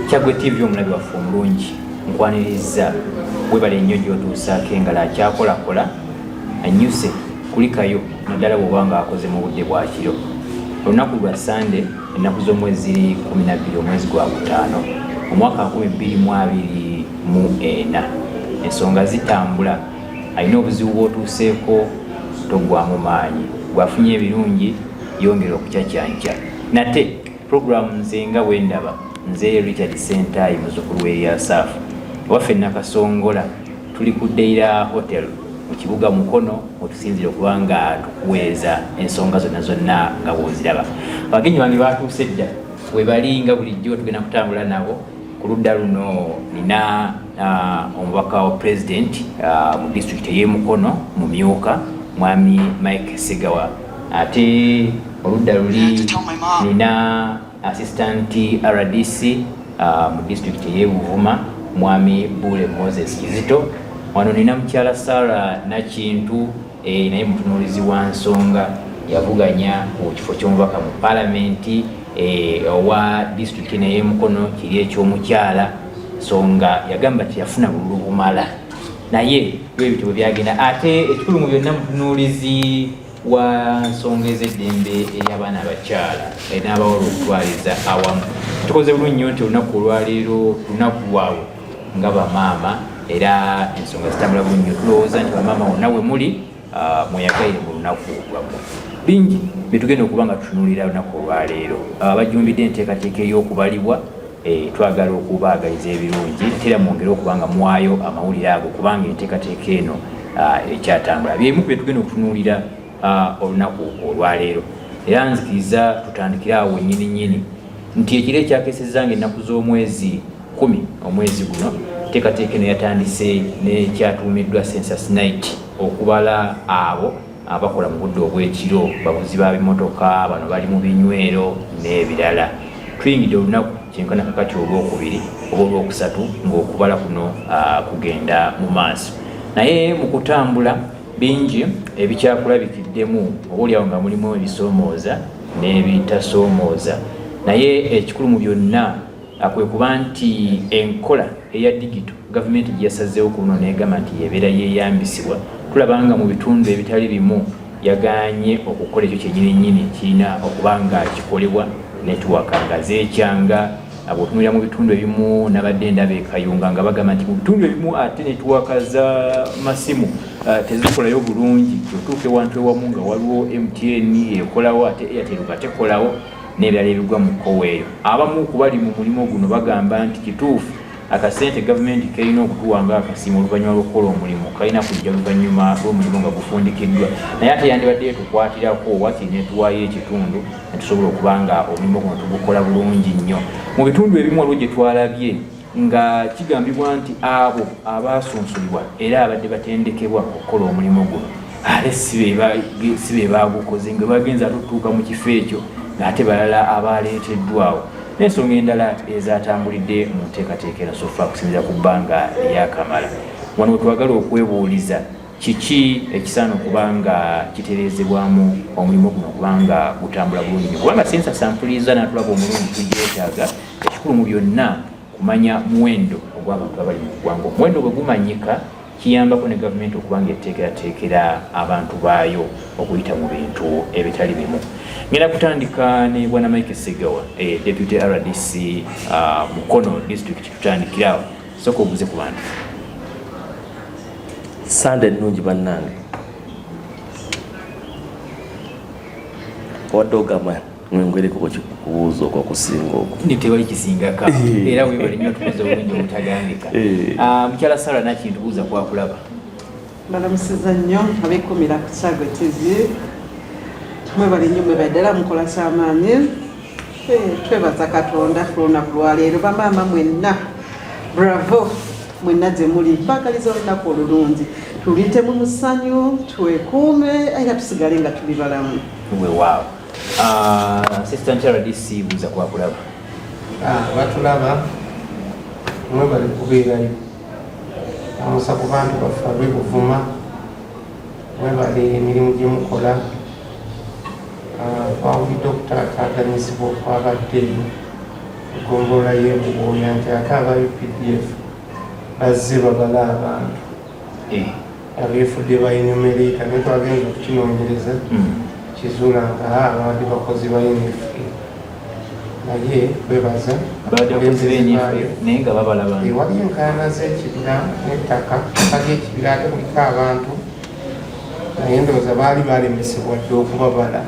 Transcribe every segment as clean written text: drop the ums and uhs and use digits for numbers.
Kyaggwe TV omulabi waffe omulungi nkwaniriza, webale nnyo gy'otuusaako engalo akyakolakola anyuse kulikayo naddala bw'oba nga akoze mu budde bwa kiro. Olunaku lwa Sande, ennaku z'omwezi ziri 12 omwezi gwa gutaano omwaka 2024. Ensonga zitambula, alina obuzibu bw'otuuseeko toggwamu maanyi, gwafunye ebirungi yongera okucacyanca nate. Program nze nga bwendaba, nze Richard Ssentaayi muzzukulu w'Eryasafu ewaffe Nakasongola, tuli ku Deira Hotel mu kibuga Mukono wetusinzira okuba nga tukuweereza ensonga zonna zonna nga bw'oziraba. Abagenyi bange batuuse dda webali nga bulijjo, tugenda kutambula nabo. Ku ludda luno nina omubaka wa president mu disitulikiti ey'e Mukono mumyuka mwami Mike Segawa, ate oludda luli nina assistant RDC mu disitulikiti ey'e Buvuma mwami Bule Moses Kizito. Wano nina mukyala Sarah Nakintu, naye mutunuulizi wa nsonga, yavuganya ku kifo ky'omubaka mu palamenti owa disitulikiti eno ey'e Mukono kiri eky'omukyala, so nga yagamba teyafuna bululu bumala, naye bwebityo bwe byagenda. Ate ekikulu mu byonna, mutunuulizi wa nsonga ez'eddembe ery'abaana abakyala n'abawala okutwaliza awamu. Tukoze bulungi nnyo nti olunaku olwaleero lunaku lwabwe nga bamaama, era ensonga zitambula bulungi nnyo. Tulowooza nti bamaama wonna we muli mweyagaire mu lunaku lwammwe. Bingi byetugenda okuba nga tutunuulira olunaku olwaleero. Abajjumbidde enteekateeka ey'okubalibwa, twagala okubaagaliza ebirungi, ate era mwongere okuba nga muwaayo amawulire ago kubanga enteekateeka eno ekyatambula. Byemu ku byetugenda okutunuulira olunaku olwaleero, era nzikiriza tutandikire awo wennyini nnyini nti ekiro ekyakesezza nga ennaku z'omwezi 10 omwezi guno, enteekateeka eno yatandise n'ekyatuumiddwa Census Night, okubala abo abakola mu budde obw'ekiro, bavuzi ba bimotoka, bano bali mu binywero n'ebirala. Tuyingidde olunaku kyenkana kakati olwokubiri oba olwokusatu ng'okubala kuno kugenda mu maaso, naye mu kutambula bingi ebikyakulabikiddemu, oba oliawo nga mulimu ebisoomooza n'ebitasoomooza. Naye ekikulu mu byonna kwe kuba nti enkola eya digito gavumenti gye yasazeewo ku luno n'egamba nti yebeera yeeyambisibwa, tulaba nga mu bitundu ebitali bimu yagaanye okukola ekyo kyennyini nnyini kirina okuba nga kikolebwa, netiwaaka nga zeekyanga. Bw'otunuulira mu bitundu ebimu, nabadde ndaba e Kayunga nga bagamba nti mu bitundu ebimu ate netiwaaka za masimu tezikolayo bulungi. Otuuka ewantu ewamu nga waliwo MTN ekolawo ate Airtel nga tekolawo n'ebirala ebigwa mu kkowe eyo. Abamu ku bali mu mulimu guno bagamba nti kituufu akasente gavumenti kerina okutuwa nga akasiimo oluvannyuma lw'okukola omulimu kalina kujja luvannyuma lw'omulimu nga gufundikiddwa, naye ate yandibadde etukwatirako wakiri netuwaayo ekitundu netusobola okuba nga omulimu guno tugukola bulungi nnyo. Mu bitundu ebimu waliwo gye twalabye nga kigambibwa nti abo abaasunsulibwa era abadde batendekebwa okukola omulimu guno ate si be baagukoze, nga bagenza ate otutuuka mu kifo ekyo ng'ate balala abaleeteddwawo, n'ensonga endala ezatambulidde mu nteekateeka eno sofa okusinziira ku bbanga eryakamala. Wano wetwagala okwebuuliza kiki ekisaana okuba nga kitereezebwamu omulimu guno okuba nga gutambula bulungi nnyo, kubanga sensa sampuliza n'atulaba omulungi tugyetaaga. Ekikulu mu byonna kumanya muwendo ogw'abantu abali mu ggwanga. Omuwendo bwe gumanyika kiyambako ne gavumenti okuba nga eteekerateekera abantu baayo okuyita mu bintu ebitali bimu. Ngenda kutandika ne bwana Mike Segawa, deputy RDC Mukono district. Tutandikire awo, sooka obuuze ku bantu. Sande ennungi bannange, wadde ogamba ngwereko kubuuza okwo okusinga okwo. Ni tewali kisingaka, era webale nnyo tukoze obulungi obutagambika. Mukyala Sarah Nakintu, buuza kwakulaba. Balamusiza nnyo abekumira ku Kyaggwe TV, mwebale nnyo, mwebale ddala mukola kyamaanyi. Twebaza Katonda ku lunaku lwaleero. Bamaama mwenna bravo, mwenna gye muli baagaliza olunaku olulungi, tuluyitemu mu ssanyu, twekuume era tusigale nga tuli balamu. Weewaawo. Assistant RDC, buuza kwakulaba. Batulaba mwebale kubeerayo. Amusa ku bantu baffe ab'e Buvuma, mwebale emirimu gye mukola. Twawulidde okutaataaganyizibwa okwabadde eyo. Gombolola y'e Buwooya nti ate aba UPDF bazze babala abantu abeefudde ba enumerator, naye twagenza okukinoonyereza kizuula nga ababadde bakozi ba NFA, naye twebaza Babadde bakozi abakulembeze b'NFA baayo. Naye nga babala bantu. Waliyo enkaayana z'ekibira n'ettaka, ttaka ly'ekibira ate kuliko abantu, naye ndowooza baali balemesebwa dde okubabala.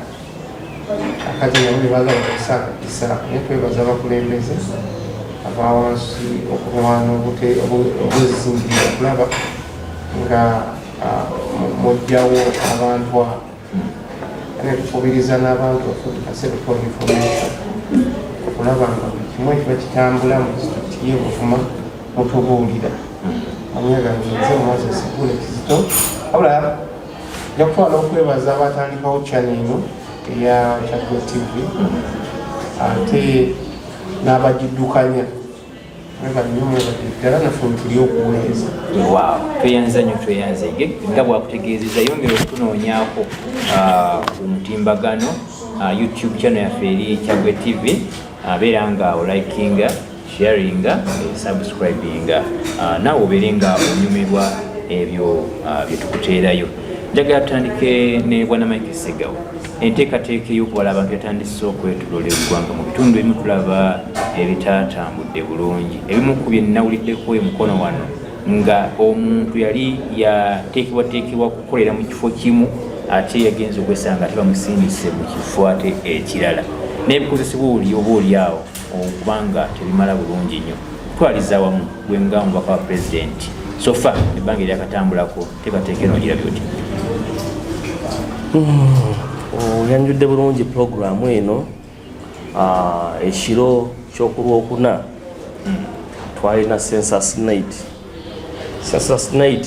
Akati nabo ne baagala okusa akakisa, naye twebaza abakulembeze abawansi okulwana obwezizingirire okulaba nga muggyawo abantu abo. Ne tukubiriza n'abantu baffe baffe tuwa information okulaba nga buli kimu ekiba kitambula mu disitulikiti y'e Buvuma mutubuulira. Amannya gange nze Moses Gule Kizito. Wabula nja kutwala okwebaza abatandikawo channel eno eya Kyaggwe TV ate n'abagiddukanya. Mwebale nnyo, mwebale ddala, naffe tuli okuweereza. Waaw, tweyanza nnyo, tweyanze. Nga bwakutegeezeza, yongera okutunoonyaako ku mutimbagano, YouTube channel yaffe eri Kyaggwe TV. Beera nga olikinga, sharinga, subscribinga, naawe obeere nga onyumirwa ebyo bye tukuteerayo. Njagala tutandike ne bwana Mike Segawa. Enteekateeka ey'okubala abantu yatandise okwetoloola eggwanga. Mu bitundu ebimu tulaba ebitatambudde bulungi. Ebimu ku bye nnawuliddeko emukono wano nga omuntu yali yateekebwateekebwa kukolera mu kifo kimu, ate yagenza okwesanga ate bamusindise mu kifo ate ekirala, n'ebikozesebwa oli oba oli awo okubanga tebimala bulungi nnyo. Kutwaliza awamu, gwe nga omubaka wa pulezidenti, so far ebbanga eryakatambulako, teekateeka eno ogirabye oti? Oyanjudde bulungi pulogulaamu eno. Ekiro ky'okulwokuna twalina census night. Census night,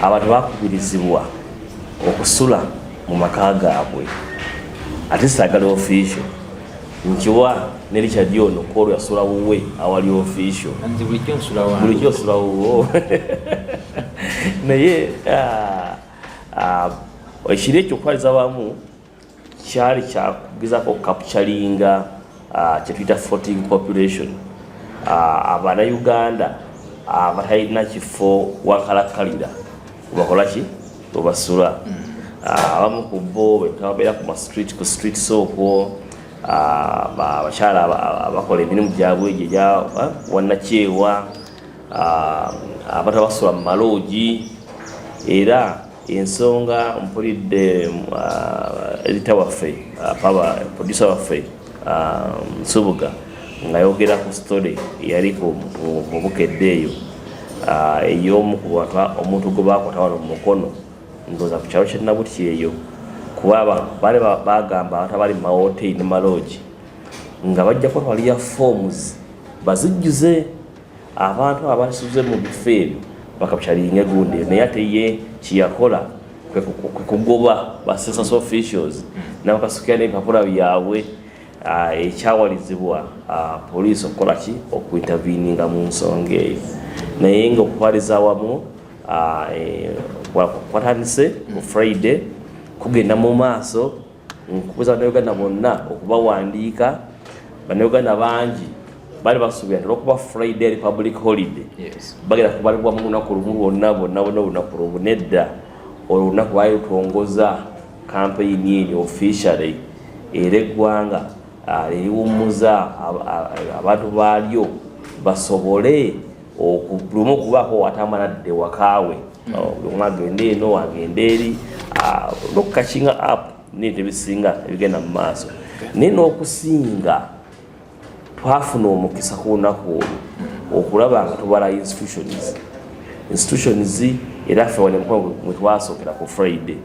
abantu bakubirizibwa okusula mu maka gaabwe, ate saagala official nkiwa ne Richard ono kwolwo yasula wuwe awali official. Nze bulijjo nsula wange. Bulijjo osula wuwo, naye ekiro ekyo okutwaliza wamu kyali kyakugezako capturinga kyetuyita floating population, abannayuganda abatalina kifo wankalakkalira webakola ki, webasula. Abamu ku bo babeera ku ma street, ku streets okwo, abakyala abakola emirimu gyabwe egyo egya wannakyewa, abantu abasula mu maloogi. Era ensonga mpulidde editor waffe, paba producer waffe, Nsubuga, ng'ayogera ku story eyali mu Bukedde eyo, ey'omu ku bantu, omuntu gwe bakwata wano mu Mukono, ndowooza ku kyalo kye eyo, kuba baali bagamba abantu abali mu mahoteri ne maloogi nga bajja kubatwalira forms bazijjuze, abantu abasuze mu bifo ebyo bakapchalinga gundi eyo. Naye ate ye kyeyakola kwe kugoba ba census officials n'abakasukira n'ebipapula byabwe, ekyawalizibwa poliisi okukola ki, okuinterveninga mu nsonga eyo. Naye nga okutwaliza awamu, kwatandise ku Friday, kugenda mu maaso. Nkubuza Bannayuganda bonna okubawandiika. Bannayuganda bangi bali basuubira nti olwokuba Friday eri public holiday, bagenda kubalibwa mu lunaku lumu lwonna bonna bonna olunaku lumu. Nedda, olwo olunaku baali lutongoza campaign eno officially, era eggwanga leriwummuza abantu baalyo basobole buli omu okubaako watambula nadde wakaawe. Buli omu agende eno, agende eri, n'okucatchinga up n'ebintu ebisinga ebigenda mu maaso. Naye n'okusinga twafuna omukisa ku lunaku olwo okulaba nga tubala institutions. Era ffe wano Mukono mwe twasookera ku Friday,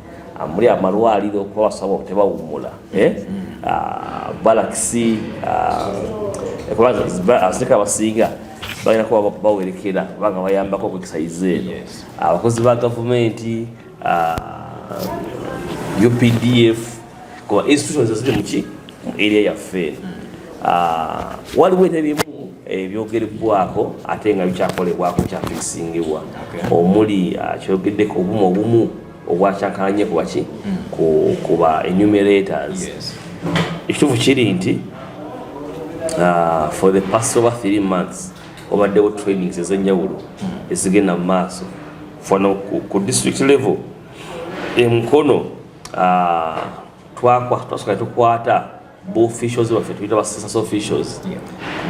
muli amalwaliro, kuba basawo tebawummula, eh? Barracks, abasirikale abasinga balina kuba bawerekera kubanga bayambako ku exercise eno, abakozi ba gavumenti, UPDF, kuba institutions eziri muki mu area yaffe eno. Waliwo ebimu ebyogerebwako ate nga bikyakolebwako, kyafixingibwa, omuli kyogeddeko obumu obwakyankalanye kubaki, ku ba enumerators. Ekituufu kiri nti For the past over 3 months wabaddewo trainings ez'enjawulo ezigenda mu maaso fano ku district level emukono. Twasooka tukwata bo officials baffe, tuyita ba census officials, ku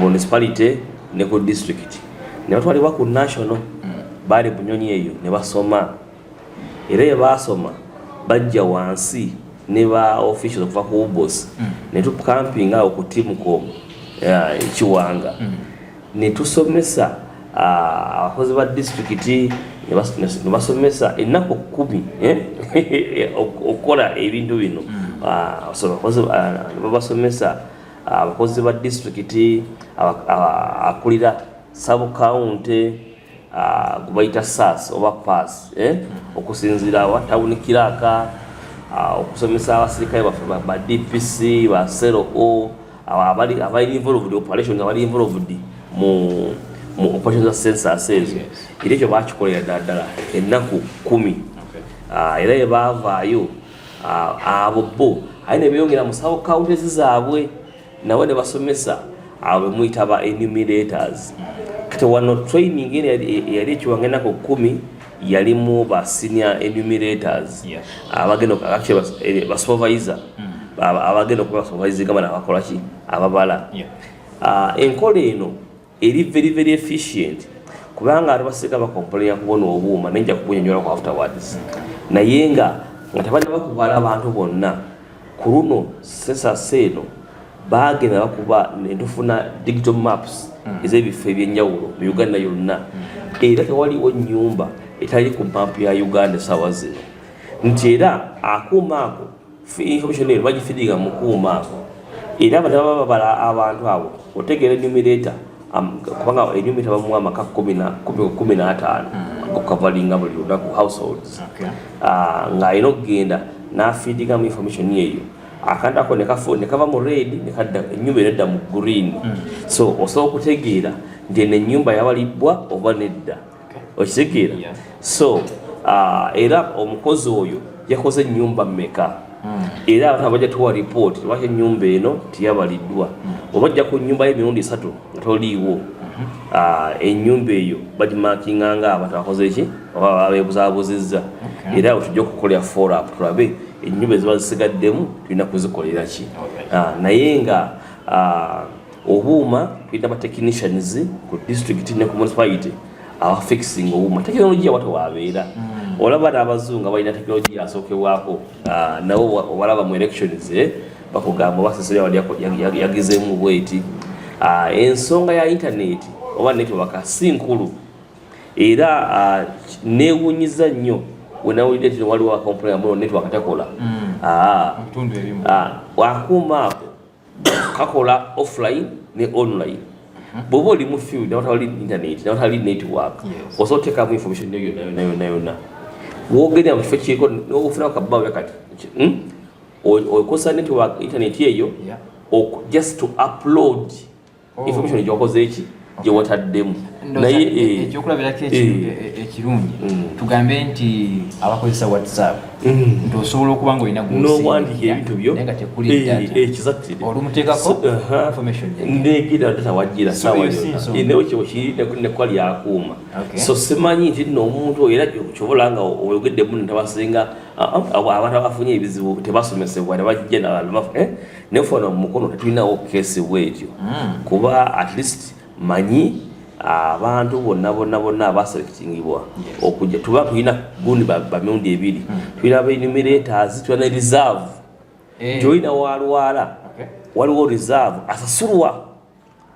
municipality ne ku district, ne batwalibwa ku national. Baali bunyonyi eyo ne basoma, era ye baasoma bajja wansi ne ba officials okuva ku UBOS, ne tucamping awo ku Timcom ekiwanga, ne tusomesa abakozi ba disitulikiti, ne basomesa ennaku 10, eh, okukola ebintu bino. So ne babasomesa abakozi ba disitulikiti, akulira sub county gubayita SAS oba PAS, eh? Okusinziira wa town clerk, okusomesa abasirikale baffe ba DPC, ba CLO, abali involved operations, abali involved mu operations za census ezo. Era ekyo bakikolera ddala ddala ennaku 10. Era ye baavaayo, abo bo aye ne beeyongera mu sub counties zaabwe, nabo ne basomesa abo bemuyita ba enumerators. Kati wano training eno eyali ekiwanga ennaku 10 yalimu ba senior enumerators, abagenda actually ba supervisor, abagenda okuba supervising bano abakola ki, ababala. Enkola eno eri very very efficient, kubanga ate basinga bacomplaina kubona obuuma, naye nja kubunyonyola ku afterwards. Naye nga tebalina bakubala abantu bonna ku luno census eno, bagenda bakuba netufuna digital maps ez'ebifo ebyenjawulo mu Uganda yonna, era tewaliwo nyumba etali ku map ya Uganda essaawa zino. Nti era akuuma ako, information eno bagifeedinga mu kuuma ako, era abantu baba babala abantu abo, otegeera enumerator, kubanga enumerator bamuwa amaka 15 okucoveringa buli lunaku, households. Ng'alina okugenda n'afeedingamu information eyo, akantu ako ne kava mu red ne kadda, ennyumba eno edda mu green. So osobola okutegeera nti eno ennyumba yabalibbwa oba nedda, okitegeera? Yeah. So era omukozi oyo yakoze ennyumba mmeka, era abantu abajja tuwa report lwaki ennyumba eno tiyabaliddwa, oba ojja ku nnyumba y'emirundi 3 nga toliiwo, ennyumba eyo bagimarkinga nga abantu abakoze ki oba babebuzaabuzizza. Era awo tujja okukolera follow up, tulabe ennyumba eziba zisigaddemu tulina kuzikolera ki. Naye nga obuuma tulina ba technicians ku district ne ku municipality abafixing obuuma. Tekinologiya wato wabeera, olaba n'abazungu balina tekinologiya asookebwako, nabo obalaba mu elections, bakugamba oba seseri yagizeemu bweti. Ensonga ya internet oba network si nkulu, era neewunyiza nnyo wenawulidde nti waliwo acomplaina muno network tekola. Mu bitundu ebimu. Akuuma ako kakola offline ne online. Bw'oba oli mu field nawatali internet, nawatali network, osobola oteekamu information yo yonna yonna yonna yonna. Wogenda mu kifo kiriko ofuna kabawo kati, Okozesa network internet eyo just to upload information gyokoze eki gye wataddemu. Naye ekyokulabirako ekirungi, tugambe nti abakozesa WhatsApp, nti osobola okuba nga olina n'owandiika ebintu byo naye nga tekuli data, exactly. Olumuteekako information negira data wajjira So sawa eyo si yonna. nsonga. Naye kyo kiri nekwali akuuma. So simanyi nti nno omuntu oyo, era kyobola nga oyogeddemu ntabasinga abantu abafunye ebizibu tebasomesebwa nebajja naye ffe wano mu Mukono tetulinawo case bwetyo, kuba at least manyi abantu bonna bonna bonna abaselectingibwa okujja, tuba tulina gundi bamirundi ebiri, tulina aba enumerators, tulina ne reserve. Nti olina walwala, waliwo reserve asasulwa.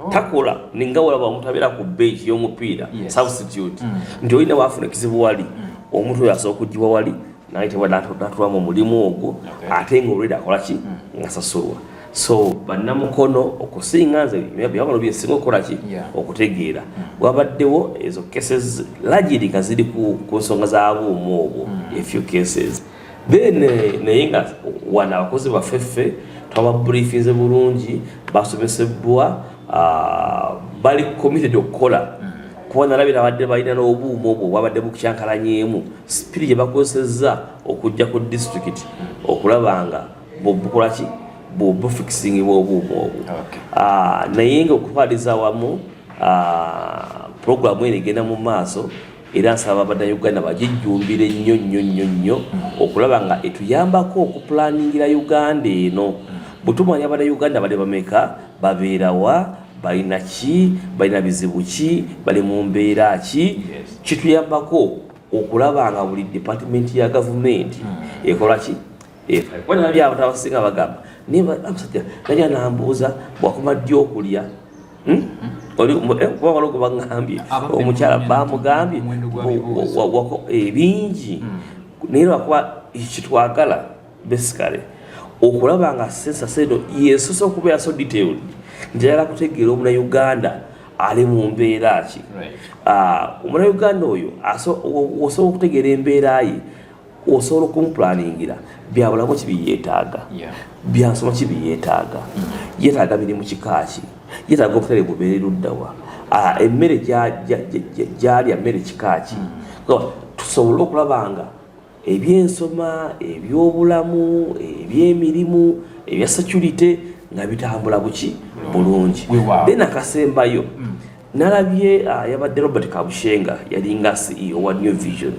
Takola ninga walaba omuntu abeera ku bench y'omupiira, substitute, nti olina wafuna ekizibu wali, omuntu oyo asobola okugibwa wali nayitibwa natula mu mulimu ogwo, ate nga olwedi akola ki, ngasasulwa. So bannamukono okusinga nze byabano byesinga okukola ki, okutegeera wabaddewo ezo cases largely nga ziri ku nsonga za buuma obwo, a few cases then, naye nga wano abakozi baffe ffe twababriefinze bulungi, basomesebbwa, bali committed okukola, kuba nalabira abadde balina n'obuuma obwo bwabadde bukyankalanyeemu, speed gye bakozesezza okujja ku district okulaba nga bukola ki, Bufixingibwa obuuma obwo. Naye nga okutwaliza awamu, puroguramu eno egenda mu maaso, era nsaba Bannayuganda bagijjumbire nnyo nnyo nnyo nnyo okulaba nga etuyambako okupulaningira Uganda eno. Bwe tumanya Bannayuganda bali bameka, babeerawa, balina ki, balina bizibu ki, bali mu mbeera ki, kituyambako okulaba nga buli department ya gavumenti ekola ki. Kuba nalabye abantu abasinga bagamba, naye omusajja najja nambuuza bwakoma ddi okulya. Kuba waliwo gwe baŋŋambye, omukyala bamugambye ebingi, naye lwakuba kitwagala basically okulaba nga census eno yesoose okubeera so detailed, njagala kutegeera Omunauganda ali mu mbeera ki. Omunauganda oyo osobola okutegeera embeera ye, osobola okumupulaningira byabulamu ki byeyeetaaga, byansoma ki byeyeetaaga, yeetaaga mirimu kika ki, yeetaaga obutale bubeere luddawa, emmere gyalya mmere kika ki, tusobole okulaba nga ebyensoma, ebyobulamu, ebyemirimu, ebya security nga bitambula buki bulungi. Then akasembayo, nalabye yabadde Robert Kabushenga, yalinga CEO wa New Vision,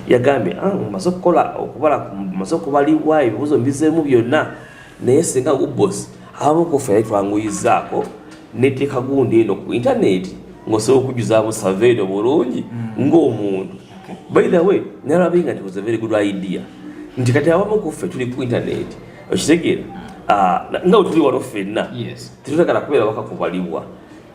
yagambye, "Mumaze okukola okubala, mumaze okubalibwa, ebibuuzo mbizeemu byonna, naye singa UBOS abamu kuffe yali twanguyizaako neteeka gundi eno ku intaneti ng'osobola okujjuzaamu survey eno bulungi ng'omuntu." By the way, nalabye nga it was a very good idea nti kati abamu kuffe tuli ku internet, okitegeera, nga bwe tuli wano ffenna tetutagala kubeera waka kubalibwa.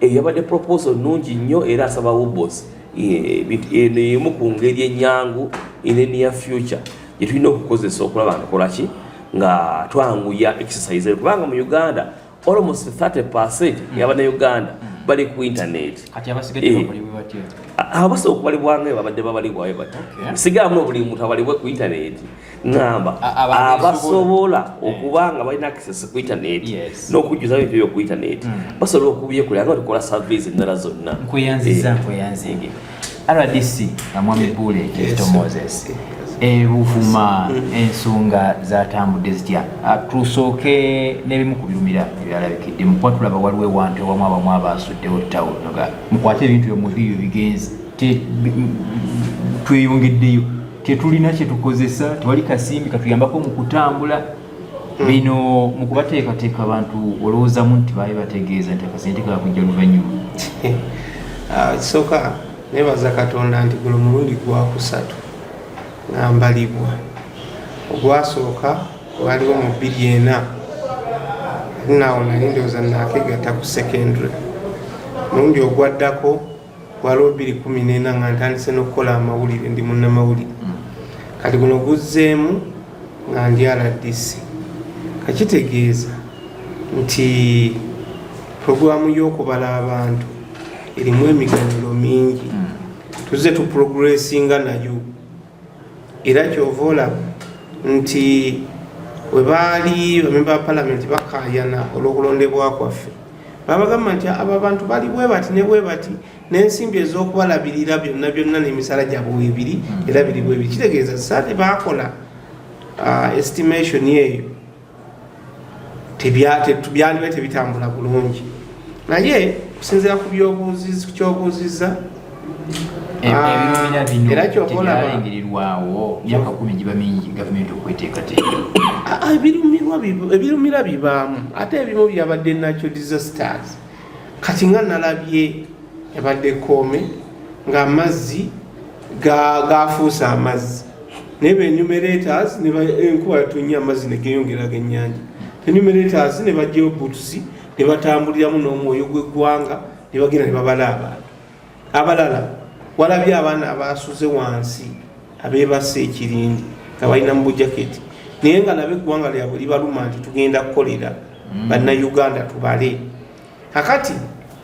Eyo yabadde proposal nnungi nnyo, era asaba UBOS eno emu ku ngeri ennyangu in the near future gye tulina okukozesa okulaba nga tukola ki, nga twanguya exercise eyo, kubanga mu Uganda almost 30% y'Abannayuganda bali ku internet. Kati abasigadde bakolebwe batya? Abasobola okubalibwa nga babadde babalibwayo bati. Sigamba buli muntu abalibwe ku internet, ŋŋamba abasobola. Abasobola okuba nga balina access ku internet n'okujjuza ebintu ebyo ku internet, basobola okubyekolera nga tukola surveys endala zonna. Nkweyanziza, nkweyanzige RDC nga Mwami Buule Kizito Moses. Ebuvuma ensonga zatambudde zitya? Tusooke n'ebimu ku birumira ebyalabikidde mukuba tulaba waliwo ewantu ewamu abamu abasuddewo tawulo nga mukwate ebintu byomubiyo bigenze. Tweyongeddeyo, tetulina kyetukozesa, tewali kasimbi katuyambako mu kutambula. Bino mu kubateekateeka abantu, olowoozamu nti baali bategeeza nti akasente kakujja luvannyuma? Kisooka nebaza Katonda nti guno mulundi gwakusatu nga mbalibwa. Ogwasooka gwaliwo mu 2004, ate naawo nali ndowooza nakegatta ku secondary. Mulundi ogwaddako gwaliwo 2014 nga ntandise n'okukola amawulire, ndi munnamawulire. Kati guno guzzeemu nga ndi RDC, kakitegeeza nti puroguramu y'okubala abantu erimu emiganyulo mingi. Tuzze tuprogressinga nayo, era kyova olaba nti we baali bamemba ba palamenti bakayana olw'okulondebwa kwaffe, babagamba nti abo abantu bali bwe bati ne bwe bati, n'ensimbi ez'okubalabirira byonna byonna n'emisaala gyabwe webiri, era biri bwebiri. Kitegeeza saate bakola estimation eyo byandiba tebitambula bulungi, naye kusinziira ku kyobuuziza. Ebirumira bino Era kyova olaba tebyalengererwawo myaka 10 giba mingi gavumenti okweteekateeka. Ebirumira bibaamu, ate ebimu byabadde natural disasters. Kati nga nalabye yabadde koome ng'amazzi gafuuse amazzi, naye ba enumerators enkuba yatonye, amazzi ne geeyongera ag'ennyanja. Enumerators ne bajjayo boots ne batambuliramu n'omwoyo gw'eggwanga ne bagenda ne babala abantu. Abalala walabye abaana abasuze wansi, abeebase ekirindi nga balina mu bujaketi, naye nga nabo eggwanga lyabwe libaluma nti tugenda kukolera Bannayuganda tubale. Kakati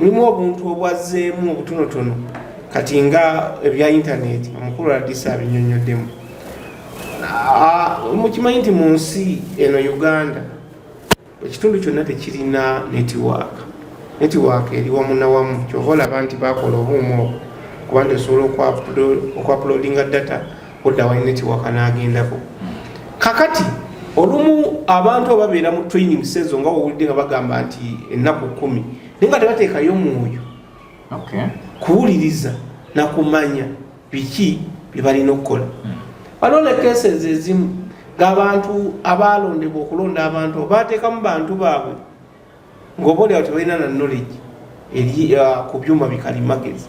mulimu obuntu obwazzeemu obutonotono, kati nga ebya intaneti, omukulu RDC abinyonyoddemu. Mukimanyi nti mu nsi eno Uganda ekitundu kyonna tekirina network. Network eri wamu na wamu, kyova olaba nti bakola obuuma obwo, kuba nti osobola okuuploadinga data, odda wali network n'agendako. Kakati olumu Abantu abo babeera mu training sezo nga wowulidde nga bagamba nti ennaku 10, naye nga tebateekayo mwoyo kuwuliriza nakumanya biki bye balina okukola. Waliwo ne cases ezimu ng'abantu abalondebwa okulonda abantu bateekamu bantu baabwe ng'oba oliawo tebalina na knowledge eri ku byuma bikalimagezi,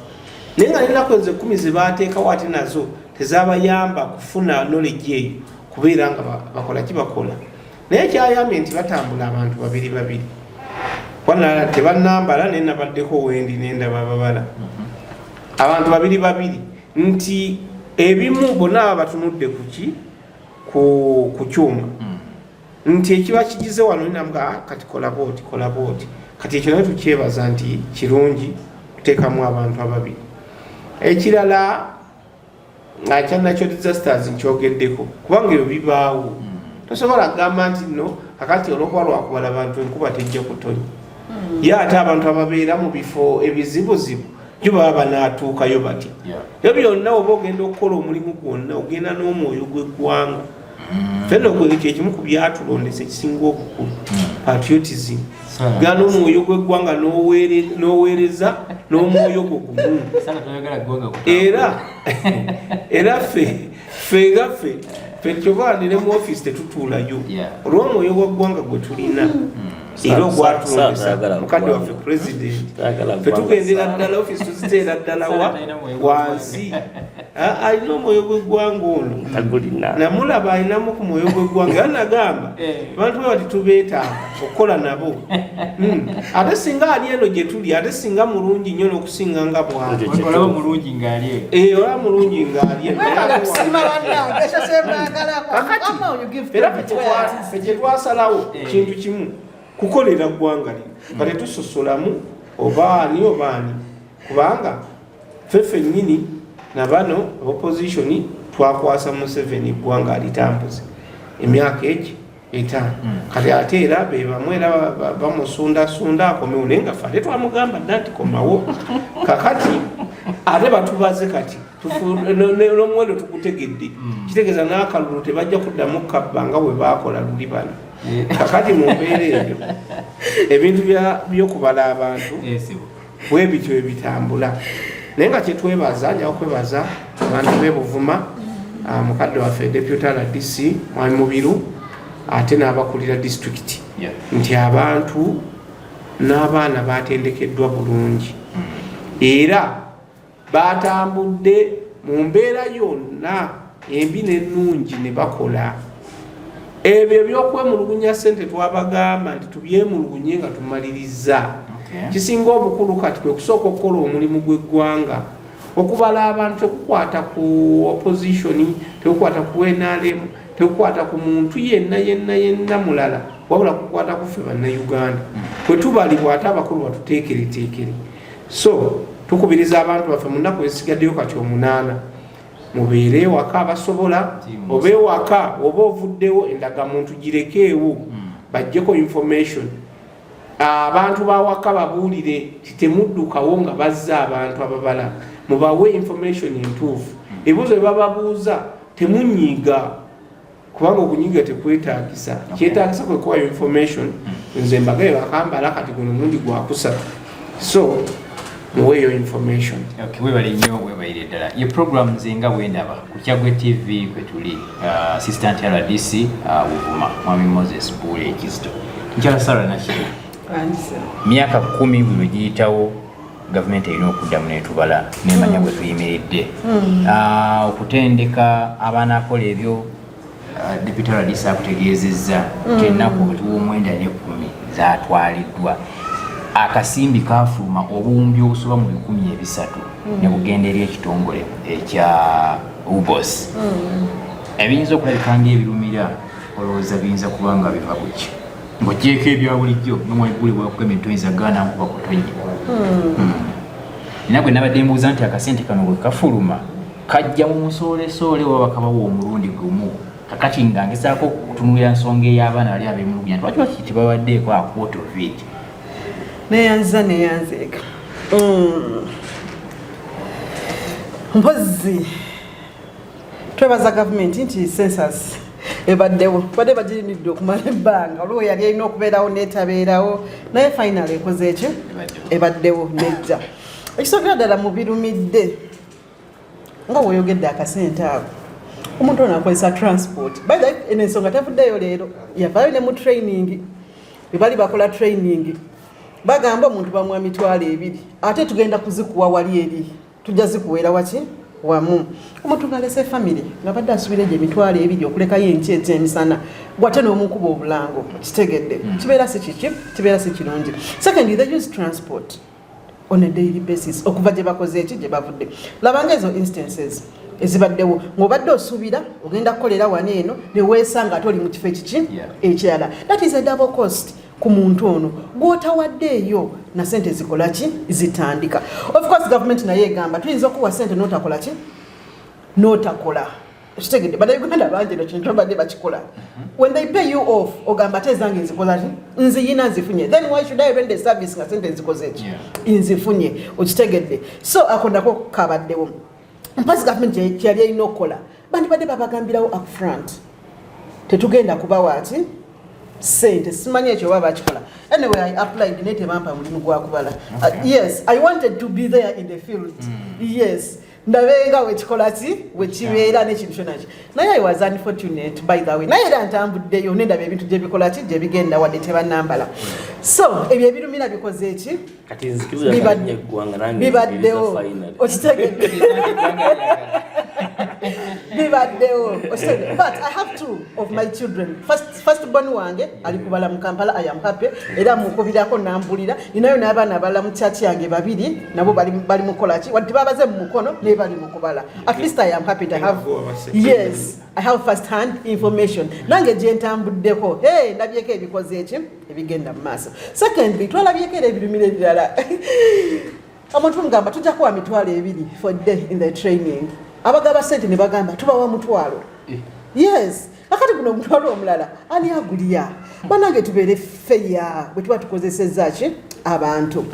naye nga nenaku ezo 10 ze bateekawo ate nazo tezabayamba kufuna knowledge eyo kubeera nga bakola ki bakola. Naye kyayambye nti batambula abantu babiri babiri, wana tebanambala, naye nabaddeko wendi nendaba babala abantu babiri babiri, nti ebimu bonna baba batunudde kuki ku kyuma, nti ekiba kigize wano namuga, "Ah, kati kola bwoti, kola bwoti." Kati ekyo naye tukyebaza nti kirungi kuteekamu abantu ababiri. Ekirala akya natural disasters nkyogeddeko, kubanga ebyo bibaawo. Tosobola kugamba nti nno kakati olwokuba lwakubala bantu enkuba tejja kutonya, ye ate abantu ababeera mu bifo ebizibuzibu jo baba banaatuukayo batya? Ebyo byonna oba ogenda okukola omulimu gwonna, ogenda n'omwoyo gw'eggwanga. Fenna kyekimu ku byatulondesa ekisinga obukulu, patriotism. Genda n'omwoyo gw'eggwanga n'oweereza n'omwoyo gwo gumu. Sala toyagala ggwanga kutambula. Era ffe nga ffe kyova ne mu office tetutuulayo olw'omwoyo gwa ggwanga gwe tulina era ogwatulondesa Saagala mukadde ggwanga. waffe president. Saagala Ffe ggwanga. tugendera ddala office tuziteera ddala wa wansi. Ah, alina omwoyo gw'eggwanga ono. Tagulina. Namulaba alinamu ku mwoyo gw'eggwanga, era nagamba abantu be bati tubeetaaga okukola nabo. Ate singa ali eno gye tuli, ate singa mulungi nnyo n'okusinga nga bwali. Olaba mulungi ng'ali eyo. Eh, olaba mulungi ng'ali eno. Mwebale kusiima bannange, ekyo kyembaagalako. Kakati, Wamma you give era credit ffe where it is ffe kye twasalawo kintu kimu, kukolera ggwanga lino nga tetusosolamu oba ani oba ani, kubanga ffe ffennyini nabano opposition twakwasa Museveni eggwanga alitambuze emyaka egi 5. Kati ate era be bamu era bamusundasunda akomewo, naye nga ffe ate twamugamba dda nti komawo. Kakati ate batubaze kati n'omuwendo tugutegedde, kitegeeza n'akalulu tebajja kuddamu kabba nga bwe baakola luli bano. Kakati mu mbeera eyo ebintu by'okubala abantu bwe bityo ebitambula, naye nga kyetwebaza, njawo kwebaza abantu b'e Buvuma, mukadde waffe deputy RDC mwami Mubiru, ate n'abakulira disitulikiti, nti abantu n'abaana batendekeddwa bulungi era batambudde mu mbeera yonna embi n'ennungi ne bakola ebyo ebyokwemulugunya. Sente twabagamba nti tubyemulugunye nga tumaliriza. Kisinga obukulu kati kwe kusooka okukola omulimu gw'eggwanga. Okubala abantu tekukwata ku opposition, tekukwata ku NRM, tekukwata ku muntu yenna yenna yenna mulala, wabula kukwata ku ffe Bannayuganda bwe tubalibwa, ate abakulu batuteekereteekere. So tukubiriza abantu baffe mu nnaku ezisigaddeyo kati 8, mubeere ewaka abasobola, oba ewaka oba ovuddewo, endagamuntu girekeewo, bajjeko information. Abantu bawaka babuulire ti temuddukawo nga bazze abantu ababala, mubawe information entuufu. Ebibuuzo bye bababuuza temunyiiga, kubanga okunyiiga tekwetaagisa. Kyetaagisa kwe kuwayo information. Nze mbagaye bakambala kati guno mulundi gwakusatu, so muweeyo information. Okay, webale nnyo, webalire ddala. Ye program nze nga bwendaba ku Kyagwe TV kwe tuli, assistant RDC Buvuma, mwami Moses Buule Kizito, mukyala Sara Nakiri. Anse. Myaka 10 buli lwe giyitawo, gavumenti erina okuddamu netubala nemanya bwe tuyimiridde. Okutendeka abanaakola ebyo, deputy RDC akutegeezezza nti ennaku otuwa 9 ne 10 zatwaliddwa. Akasimbi kafuluma obuwumbi obusoba mu 300 ne bugenda eri ekitongole ekya UBOS. Ebiyinza okulabika ngaebirumira, olowooza biyinza kuba nga biva kuki, ng'ogyeko ebya bulijjo nomweguli bwakugambye nti toyinza gaana nkuba kutonnya? Nina gwe nabadde mbuuza nti akasente kano bwe kafuluma kajja mu musoolesoole oba bakabawa omulundi gumu? Kakati nga ngezaako okutunulira nsonga ey'abaana bali abemulugunya nti lwaki baki tebabaddeeko a quarter of it. Neyanza, neyanzeeka. Mpozi twebaza gavumenti nti census Ebaddewo, badde bagirimidde okumala ebbanga, olwo yali erina okubeerawo neetabeerawo, naye final ekoze ekyo, ebaddewo nejja. Ekisookera ddala mu birumidde, nga weoyogedde akasente ako, omuntu ono akozesa transport. By the way, eno ensonga tevuddeyo leero, yavaayo ne mu training. Bwe bali bakola training, bagamba omuntu bamuwa 20,000, ate tugenda kuzikuwa wali eri, tujja zikuweera waki wamu. Omuntu ng'alese family, nga badde asuubira egyo 20,000 okulekayo enkya ekyemisana, gwate n'omukuba obulango, kitegedde, kibeera si kiki, kibeera si kirungi. Secondly, they use transport on a daily basis okuva gye bakoze eki, gye bavudde. Labanga ezo instances ezibaddewo ng'obadde osuubira ogenda kukolera wano eno, ne weesanga ate oli mu kifo ekiki ekirala. That is a double cost ku muntu ono gw'otawaddeeyo na sente zikola ki, zitandika. Of course government naye egamba tuyinza okuwa sente n'otakola ki, n'otakola, kitegedde. Bannayuganda bangi eno kintu babadde bakikola. When they pay you off, ogamba ate ezange nzikola ki, nziyina, nzifunye, then why should I render service nga sente nzikoze ki, nzifunye, okitegedde. So ako nako kabaddewo. Mpasi gavumenti kyeyali erina okukola, bandibadde babagambirawo upfront, tetugenda kubawa ati sente. Simanyi ekyo oba bakikola. Anyway, I applied naye tebampa mulimu gwa kubala. Yes, I wanted to be there in the field, yes, ndabenga wekikola ki, wekibeera n'ekintu kyonna ki, naye I was unfortunate, by the way. Naye era ntambuddeyo nendaba ebintu gyebikola ki, gyebigenda, wadde tebanambala. So ebyo ebirumira bikoze eki? Kati nzikiriza eggwanga nange. Bibaddewo. Nzikiriza finally. Okitegedde, bibaddewo, okitegedde. But I have two of my children. First born wange ali kubala mu Kampala. I am happy, era mukubirako nambulira. Ninayo n'abaana abalala mu church yange babiri, nabo bali mukola ki, wadde babaze mu mukono, naye bali mu kubala. At least I am happy to have, yes, I have first hand information. Nange gye ntambuddeko, hey, ndabyeko ebikoze eki, ebigenda mu maaso. Secondly, twalabyeko era ebirumira ebirala. Omuntu mugamba tujja kuwa 20,000 for day in the training, abagaba sente ne bagamba tubawa 1,000. Yes, akati guno omutwalo omulala ani agulya? Banange, tubeere fair bwe tuba tukozesezza ki abantu.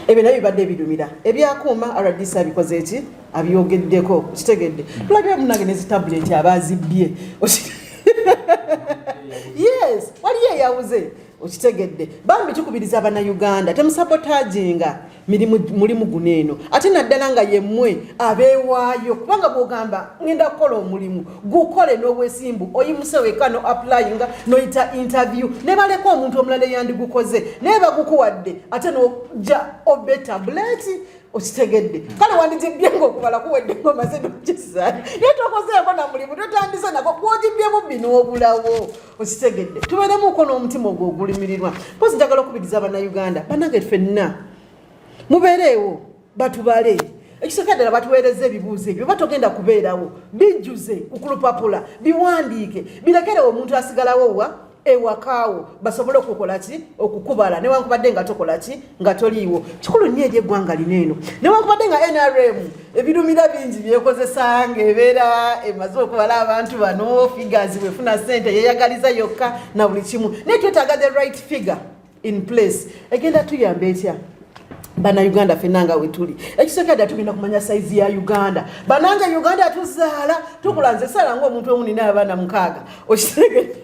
Ebyo nabyo bibadde birumira. Ebyakuuma RDC abikoze eki, abyogeddeko, kitegedde. Tulabye munange ne zi tablet abazibbye. Yes, waliyo eyabuze, okitegedde. Bambi tukubiriza Abannayuganda, temusabotaginga mirimu, mulimu guno eno, ate naddala nga yemmwe abeewaayo, kubanga bw'ogamba ngenda kukola omulimu, gukole n'obwesimbu, oyimuse weka no applyinga, noyita interview, ne baleka omuntu omulala eyandigukoze, naye bagukuwadde, ate nojja obbe tablet, okitegedde. Kale wandigibbye nga okubala kuwedde, ngaomaze nogizaayo, naye tokozeeko na mulimu, totandise nako, gwogibye bubbi n'obulawo, okitegedde. Tubeeremuko n'omutima ogwo ogulimirirwa. Mpozi njagala okubiriza Abannayuganda bannange ffenna, mubeereewo batubale. Ekisooka ddala, batuweereza ebibuuzo ebyo, oba togenda kubeerawo, bijjuze ku lupapula, biwandiike, birekere omuntu asigalawo wa ewakaawo, basobole okukola ki, okukubala, newankubadde nga tokola ki, nga toliiwo. Kikulu nnyo eri eggwanga lino eno. Newankubadde nga NRM ebirumira bingi byekozesa, ngaebeera emaze okubala abantu bano, figures, bwefuna sente yeyagaliza yokka na buli kimu, naye twetaaga the right figure in place. Egenda tuyamba etya Bannayuganda fenna nga wetuli? Ekisooka ddala, tugenda kumanya size ya Uganda. Banange, Uganda tuzaala, tukula. Nze sala nga omuntu omu nina abaana 6, okitegedde.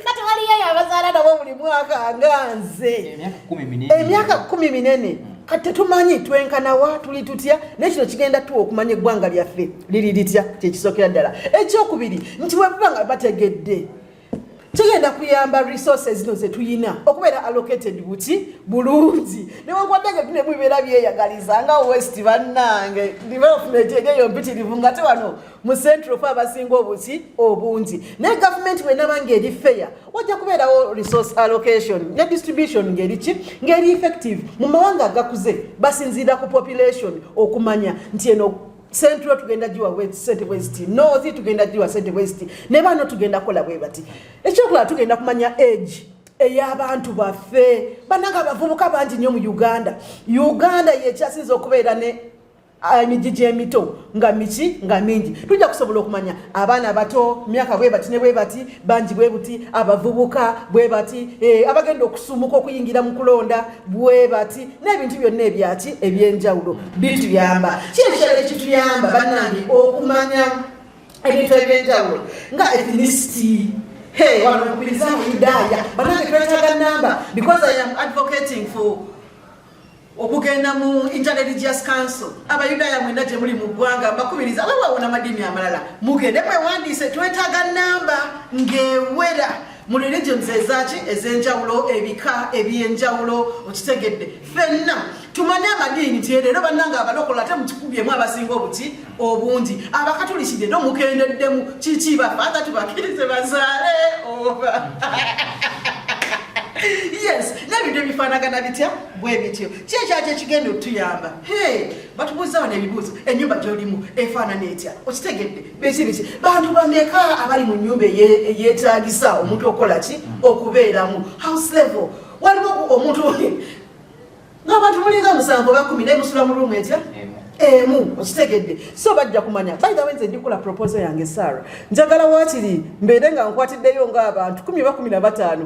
Kati waliyo abazaala nabo buli mwaka nga nze. Emyaka 10 minene. Emyaka 10 minene. Kati tetumanyi twenkanawa, tuli tutya, naye kino kigenda tuwa okumanya eggwanga lyaffe liri litya, kyekisookera ddala. Ekyokubiri nti bwebuba nga bategedde, kigenda kuyamba resources zino zetuyina okubeera allocated buki bulungi, newankubadde nga bine bibeera byeyagaliza nga West. Bannange, development eri eyo mpitirivu, nga te wano mu Central fe abasinga obuki obungi. Naye gavumenti bwenaba nga eri fair, wajja kubeerawo resource allocation ne distribution ngeri ki, ngeri effective. Mu mawanga agakuze basinziira ku population okumanya nti eno Central tugenda giwa sente bweziti, North tugenda giwa sente bweziti, ne bano tugenda kukola bwe bati. Ekyokulala, tugenda kumanya age ey'abantu baffe. Bannanga, abavubuka bangi nnyo mu Uganda. Uganda yekyasinza okubeera ne emigigi emito nga miki, nga mingi. Tujja kusobola okumanya abaana bato myaka bwe bati ne bwe bati, bangi bwe buti, abavubuka bwe bati, abagenda okusumuka okuyingira mu kulonda bwe bati, n'ebintu byonna ebyaki ebyenjawulo bituyamba. Ki ekirala ekituyamba, bannange, okumanya Ebintu ebyenjawulo nga ethnicity. Hey, wano nkubiriza Abayudaaya banange, twetaaga namba because I am advocating for okugenda mu Interreligious Council. Abayudaaya mwenna gye muli mu ggwanga, mbakubiriza, weewaawo n'amadiini amalala, mugende mwewandiise. Twetaaga namba ng'ewera mu religions ezaki ez'enjawulo, ebika ebyenjawulo, okitegedde? Ffenna tumanye amadiini nti leero bannange abalokola ate mukikubyemu abasinga obuki obungi, abakatuliki leero mukendeddemu. Kiki, bafaatha tubakkirize bazaale oba? Yes, n'ebintu ebifaanagana bitya bwe bityo. Ki ekyaki ekigenda otuyamba? Hey, batubuuza wano ebibuuzo: ennyumba gy'olimu efaanana etya? Okitegedde? Biki biki, bantu bameka abali mu nnyumba eyeetagisa omuntu okukola ki, okubeeramu? House level, waliwo omuntu ng'abantu mulinga 7 oba 10, naye musula mu room etya? Emu, okitegedde? So bajja kumanya. By the way, nze ndikola proposal yange, Sarah, njagala waakiri mbeere nga nkwatiddeyo ng'abantu 10 oba 15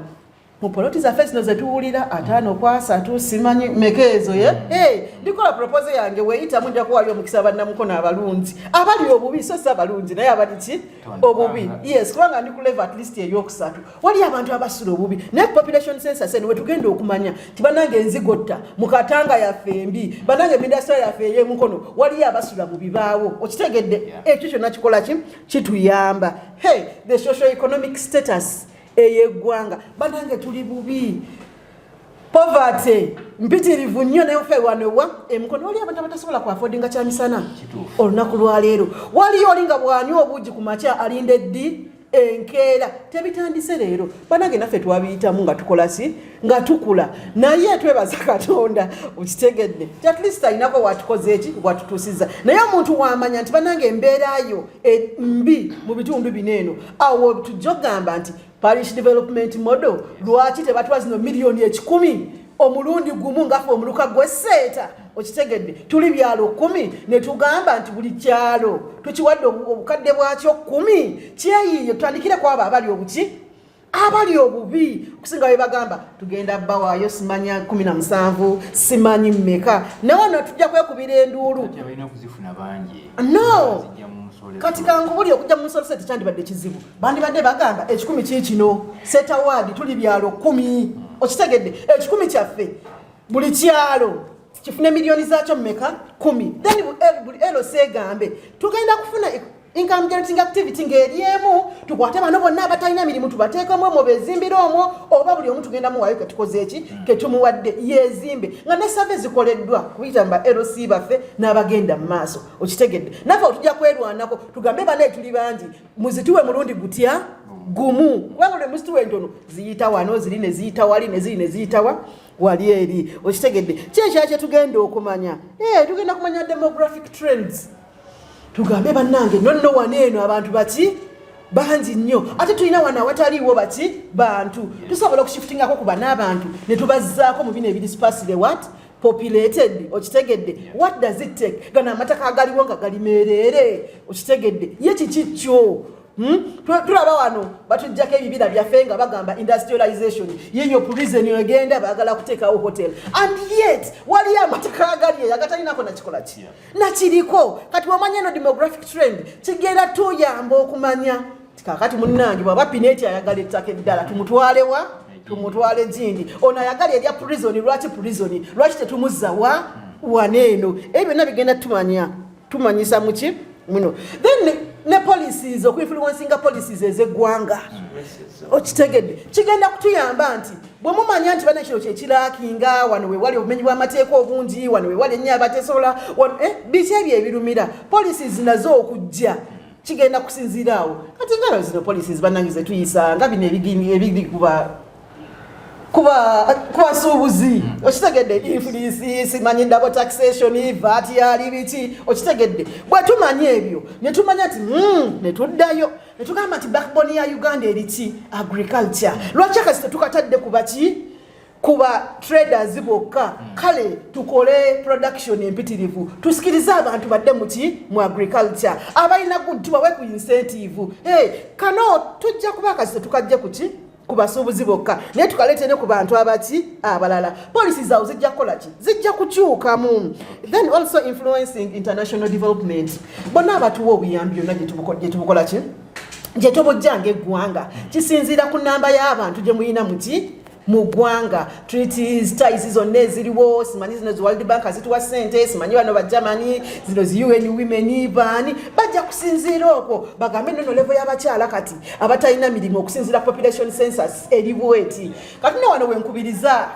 mu poloti zaffe zino zetuwulira 50 ku 30, simanyi meka ezo ye. Hey, ndikola proposal yange, weeyitamu nja kuwaayo omukisa bannamukono abalungi abali obubi, so si abalungi naye abali ki obubi. Yes, kubanga ndi ku level at least eyokusatu, wali abantu abasula obubi, naye population census eno wetugenda okumanya ti banange enzigotta mu Katanga yaffe embi, banange emindasitula yaffe ey'emukono waliyo abasula mu bibaawo, okitegedde? Ekyo kyonna kikola ki? Kituyamba. Hey, the social economic status ey'eggwanga, banange tuli bubi, poverty mpitirivu nnyo. Naye ffe wano wa emukono waliyo abantu abatasobola ku affordinga kyamisana. Olunaku lwaleero waliyo oli nga bwanywa obuugi ku makya alinda eddi enkeera. Tebitandise leero banange, naffe twabiyitamu nga tukola ki, nga tukula, naye twebaza Katonda, okitegedde, ti at least alinako watukoze eki, watutuusiza. Naye omuntu wamanya nti banange embeerayo mbi mu bitundu bino eno, awo tujja okugamba nti parish development model, lwaki tebatwa zino miliyoni 100 omulundi gumu ngaffe omuluka gweseeta? Okitegedde? Tuli byalo 10, ne tugamba nti buli kyalo tukiwadde obukadde bwakyo 10, kyeyiiye tutandikire ku abo abali obuki, abali obubi okusinga bwe bagamba tugenda bbawaayo simanya 17, simanyi mmeka. Naye wano tujja kwekubira enduulu. Kati abalina okuzifuna bangi. No. Zijja mu musolo. Kati kankubuli, okujja mu musolo se tekyandibadde kizibu, bandibadde bagamba 100 kiikino, Seeta ward tuli byalo 10, okitegedde? 100 kyaffe buli kyalo kifune miliyoni zaakyo mmeka? 10. Then buli LC egambe tugenda kufuna income generating activity ng'eri emu, tukwate bano bonna abatalina mirimu tubateekemu omwo bezimbire omwo, oba buli omu tugenda muwaayo ketukoze eki ketumuwadde yezimbe, nga ne survey zikoleddwa kuyita mu ba LC baffe n'abagenda mu maaso, okitegedde? Naffe otujja kwerwanako tugambe banaye tuli bangi, muzituwe mulundi gutya? Gumu, kubanga lwe muzituwa entono ziyita wano, ziri ne ziyita wali, ne ziri ne ziyitawa wali eri, okitegedde? Kyekyala kyetugenda okumanya. Eh, tugenda kumanya demographic trends, tugambe bannange nonno wano eno abantu baki bangi nnyo, ate tulina wano awataliiwo baki bantu, tusobola okushiftingako ku bano abantu ne tubazzaako mu bino ebiri sparsely what populated, okitegedde? What does it take? Gano amataka agaliwo nga gali meereere, okitegedde? Ye kiki kyo? Tulaba wano batujjako ebibira byaffe nga bagamba industrialization, yeyo prison egenda baagala kuteekawo hotel, and yet waliyo amataka agali eyo agatalinako nakikola ki nakiriko. Kati wamanya eno demographic trend kigenda tuyamba okumanya ti kakati munnange bwaba Pinetti ayagala ettaka eddala, tumutwalewa? Tumutwale gindi. Ono ayagala erya prison, lwaki prison? Lwaki tetumuzzawa wano eno? Ebyo byonna bigenda tumanya tumanyisa muki muno. Then ne policies, okuinfluencinga policies ez'eggwanga, okitegedde? Kigenda kutuyamba nti bwe mumanya nti bana kino kyekirakinga wano wewali obumenyi bw'amateeka obungi, wano wewali ennyo abatesobola wano, biki ebyo ebirumira policies nazo okujja kigenda kusinziira awo. Kati ngalo zino policies bannange zetuyisa nga bino ebiri kuba kubasuubuzi, okitegedde? Influence, simanyi double taxation, VAT yali biki, okitegedde? Bwe tumanya ebyo ne tumanya nti ne tuddayo ne tugamba nti backbone ya Uganda eriki? Agriculture. Lwaki akasi tetukatadde kuba ki, kuba traders bokka? Kale tukole production empitirivu, tusikirize abantu badde muki, mu agriculture, abalina good tubawe ku incentive. Hey, kano tujja kuba akasi tetukajje kuki. Ku basuubuzi bokka, naye tukaleete ne ku bantu abaki abalala. Policy zaabwe zijja kukola ki? Zijja kukyukamu. Then also influencing international development. Bonna abatuwa obuyambi, byonna gye tubukola ki, gye tubujja ng'eggwanga, kisinziira ku namba y'abantu gye muyina muki mu ggwanga. Treaties, ties zonna eziriwo, simanyi zino zi World Bank zituwa ssente, simanyi bano ba Germany, zino zi UN Women, baani bajja kusinziira okwo bagambe nono level y'abakyala kati abatalina mirimu okusinziira population census eri bweti. Kati no wano wenkubiriza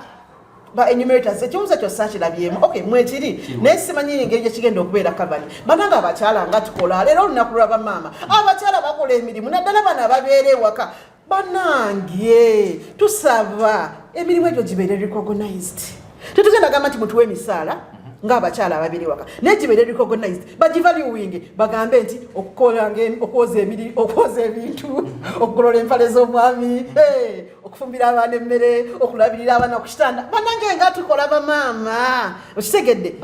ba enumerators, ekibuuzo ekyo saakirabyemu. Okay, mwekiri, naye simanyi engeri gyekigenda okubeera covered. Bananga abakyala nga tukola leero olunaku lwabamaama, abakyala bakola emirimu, naddala bano ababeera ewaka. Banange, tusaba emirimu egyo gibeere recognized. Tetugenda gamba nti mutuwe emisaala ng'abakyala ababeera ewaka, naye gibeere recognized, bagivaluing, bagambe nti okukola okwoza ebintu, okugolola empale z'omwami, okufumbira abaana emmere, okulabirira abaana ku kitanda. Banange, nga tukola bamaama, okitegedde?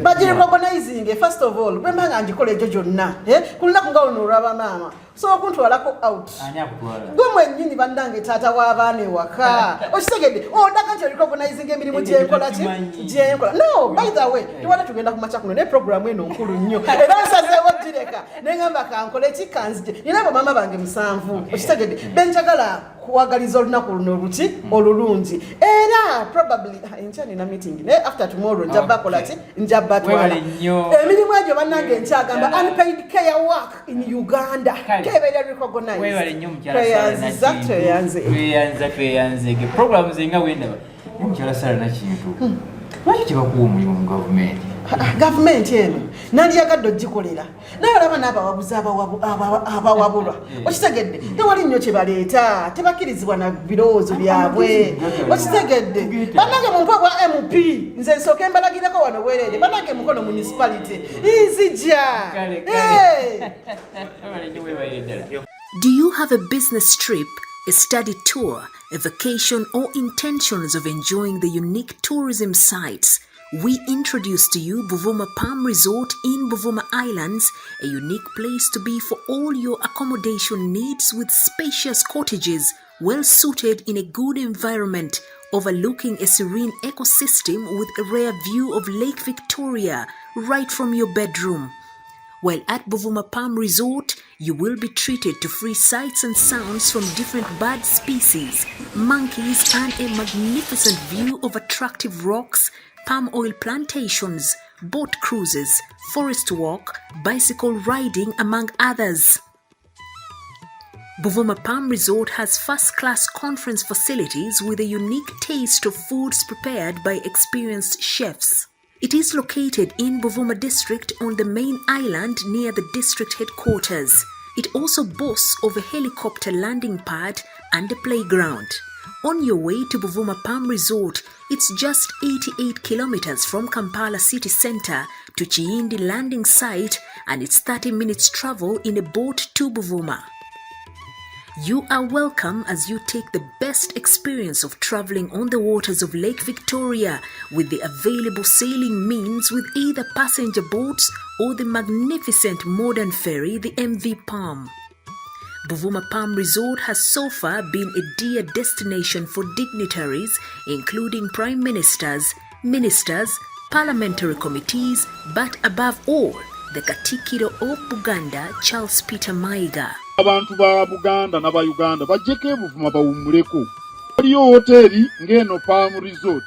Bagirecognizing. First of all, bwemba nga ngikola egyo gyonna, ku lunaku nga luno olwabamaama, osobola okuntwalako out. Ani akutwala? Gwe mwennyini, bannange, taata w'abaana ewaka, okitegedde? Ondaga nti orecognizing emirimu Ebyo gyenkola ki tukimanyi. gyenkola. No, by the way, tewala tugenda ku makya kuno, naye programu eno nkulu nnyo era nsazeewo gireka neŋamba kankole ki, kanzije. Nina bamaama bange 7, okitegedde, benjagala kuwagaliza olunaku luno oluki olulungi. Era probably, ah, enkya nina meeting, naye after tomorrow nja bakola ki, nja batwala. Webale nnyo. Emirimu egyo, bannange, nkyagamba Ddala. unpaid care work in Uganda Kale. kebeera recognized. Webale nnyo, mukyala Sarah Tweyanziza. Nakintu. Tweyanze. Tweyanza, tweyanzege. Programu zenga wendaba naye, mukyala Sara Nakintu, lwaki tebakuwa omulimu mu gavumenti? Ah, gavumenti eno nandiyagadde ogikolera, naye olaba n'abawabuzi abawabulwa, okitegedde, tewali nnyo kye baleeta, tebakkirizibwa na birowoozo byabwe, okitegedde? Bannange, mumpe bwa MP, nze nsooke mbalagireko wano bwereere. Bannange, Mukono Municipality nzija. Kale, kale. Eh. Webale nnyo, webalire ddala. Do you have a business trip, a study tour, a vacation, or intentions of enjoying the unique tourism sites? We introduce to you Buvuma Palm Resort in Buvuma Islands, a unique place to be for all your accommodation needs with spacious cottages well suited in a good environment overlooking a serene ecosystem with a rare view of Lake Victoria right from your bedroom. While at Buvuma Palm Resort, you will be treated to free sights and sounds from different bird species, monkeys, and a magnificent view of attractive rocks, palm oil plantations, boat cruises, forest walk, bicycle riding, among others. Buvuma Palm Resort has first class conference facilities with a unique taste of foods prepared by experienced chefs. It is located in Buvuma District on the main island near the district headquarters. It also boasts of a helicopter landing pad and a playground. On your way to Buvuma Palm Resort, it's just 88 kilometers from Kampala city center to Kiyindi landing site, and it's 30 minutes travel in a boat to Buvuma. You are welcome as you take the best experience of traveling on the waters of Lake Victoria with the available sailing means with either passenger boats or the magnificent modern ferry, the MV Palm. Buvuma Palm Resort has so far been a dear destination for dignitaries, including prime ministers, ministers, parliamentary committees, but above all, the Katikiro of Buganda, Charles Peter Mayiga. Abantu ba Buganda n'Abayuganda bajjeko ebuvuma bawummuleko. Waliyo woteeri ng'eno Palm Resort,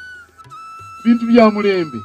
bintu bya mulembe.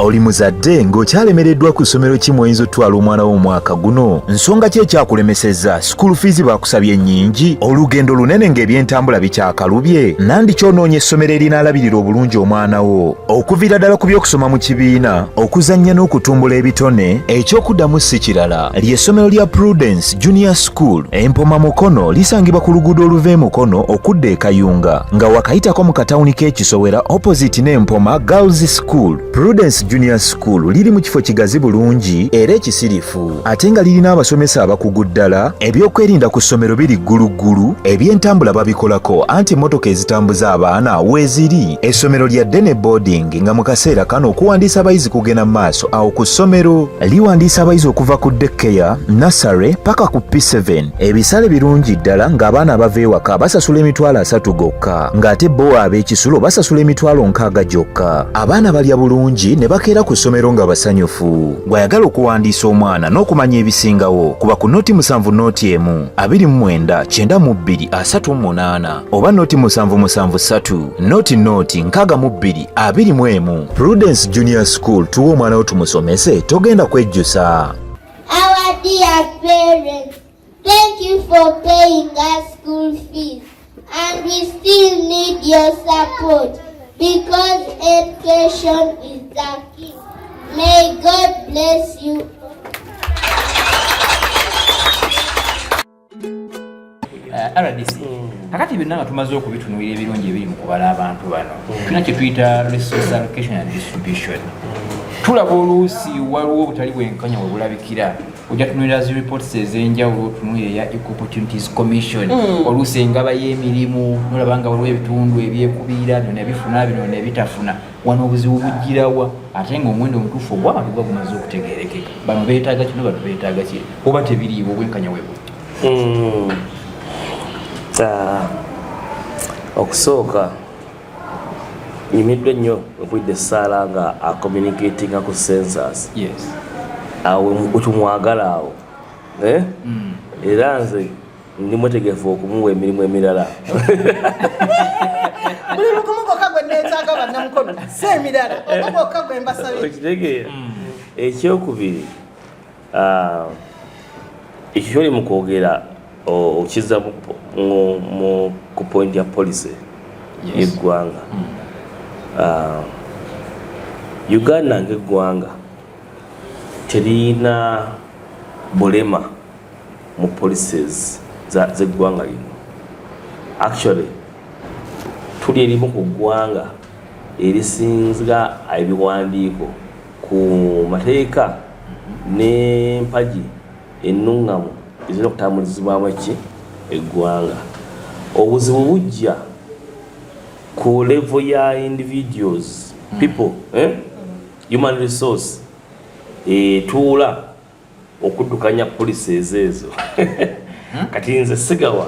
Oli muzadde ng'okyalemereddwa ku ssomero ki mw'oyinza otwala omwana wo omwaka guno? Nsonga ki ekyakulemesezza? School fees baakusabye nnyingi, olugendo lunene ng'ebyentambula bikyakalubye? Nandi kyonoonya essomero erinaalabirira obulungi omwana wo okuviira ddala ku by'okusoma mu kibiina, okuzannya n'okutumbula ebitone? Ekyokuddamu si kirala, ly'essomero lya Prudence Junior School, Empoma Mukono. Lisangibwa ku luguudo oluva e Mukono okudda e Kayunga nga wakayitako mu katawuni k'Ekisowera, opposite n'Empoma Girls School. Prudence Junior School liri mu kifo kigazi bulungi era ekisirifu ate nga lirina abasomesa abakugu ddala. Ebyokwerinda ku ssomero biri gguluggulu, ebyentambula babikolako anti emmotoka ezitambuza abaana weeziri. Essomero lya day ne boarding nga mu kaseera kano okuwandiisa abayizi kugenda mu maaso awo ku ssomero. Liwandiisa abayizi okuva ku daycare, nursery paka ku P7. Ebisale birungi ddala ng'abaana abava ewaka basasula 30,000 gokka, ng'ate bo ab'ekisulo basasula 60,000 gyokka. Abaana balya bulungi ne bakeera ku ssomero nga basanyufu. Bw'ayagala okuwandiisa omwana n'okumanya ebisingawo, kuba ku 0 7 0 1 29 92 38 oba 0 7 7 3 0 0 62 21. Prudence Junior School, tuwe omwana wo tumusomese, togenda kwejjusa. Our dear parents, thank you for paying us school fees. And we still need your support because education is the key. May God bless you. RDC, kakati byonna nga tumaze okubitunuulira, ebirungi ebiri mu kubala abantu bano, tulina kye tuyita resource allocation and distribution. Tulaba oluusi waliwo obutali bwenkanya we bulabikira. Ojja tunuulira zi reports ez'enjawulo, otunuulira eya Equal Opportunities Commission, oluusi engaba y'emirimu nolaba nga waliwo ebitundu ebyekubiira, bino nebifuna, bino nebitafuna. Wano obuzibu bugirawa, ate nga omuwendo omutuufu ogw'abantu guba gumaze okutegerekeka, bano beetaaga kino, bano beetaaga kiri, oba tebiriiwo, obwenkanya we buli? Okusooka nyumiddwa nnyo okwidda essaala nga acommunicatinga ku census. Awo wetumwagala awo, eh? Era nze ndi mwetegefu okumuwa emirimu emirala. Buli lugumu gwokka gwe neetaaga, bannamukono, si emirala, ogwo gwokka gwe mbasabye. Okitegeera? Ekyokubiri, ekyo kyoli mu kwogera okizza ku point ya policy yeggwanga. Uganda ngaeggwanga teriyina bulema mu policies z'eggwanga lino. Actually, tuli erimu ku ggwanga erisinga ebiwandiiko ku mateeka n'empagi ennuŋŋamu ezirina okutambulizibwamu eki eggwanga. Obuzibu bujja ku level ya individuals, people, eh? Human resource etuula okuddukanya policies ezo. Kati nze Segawa,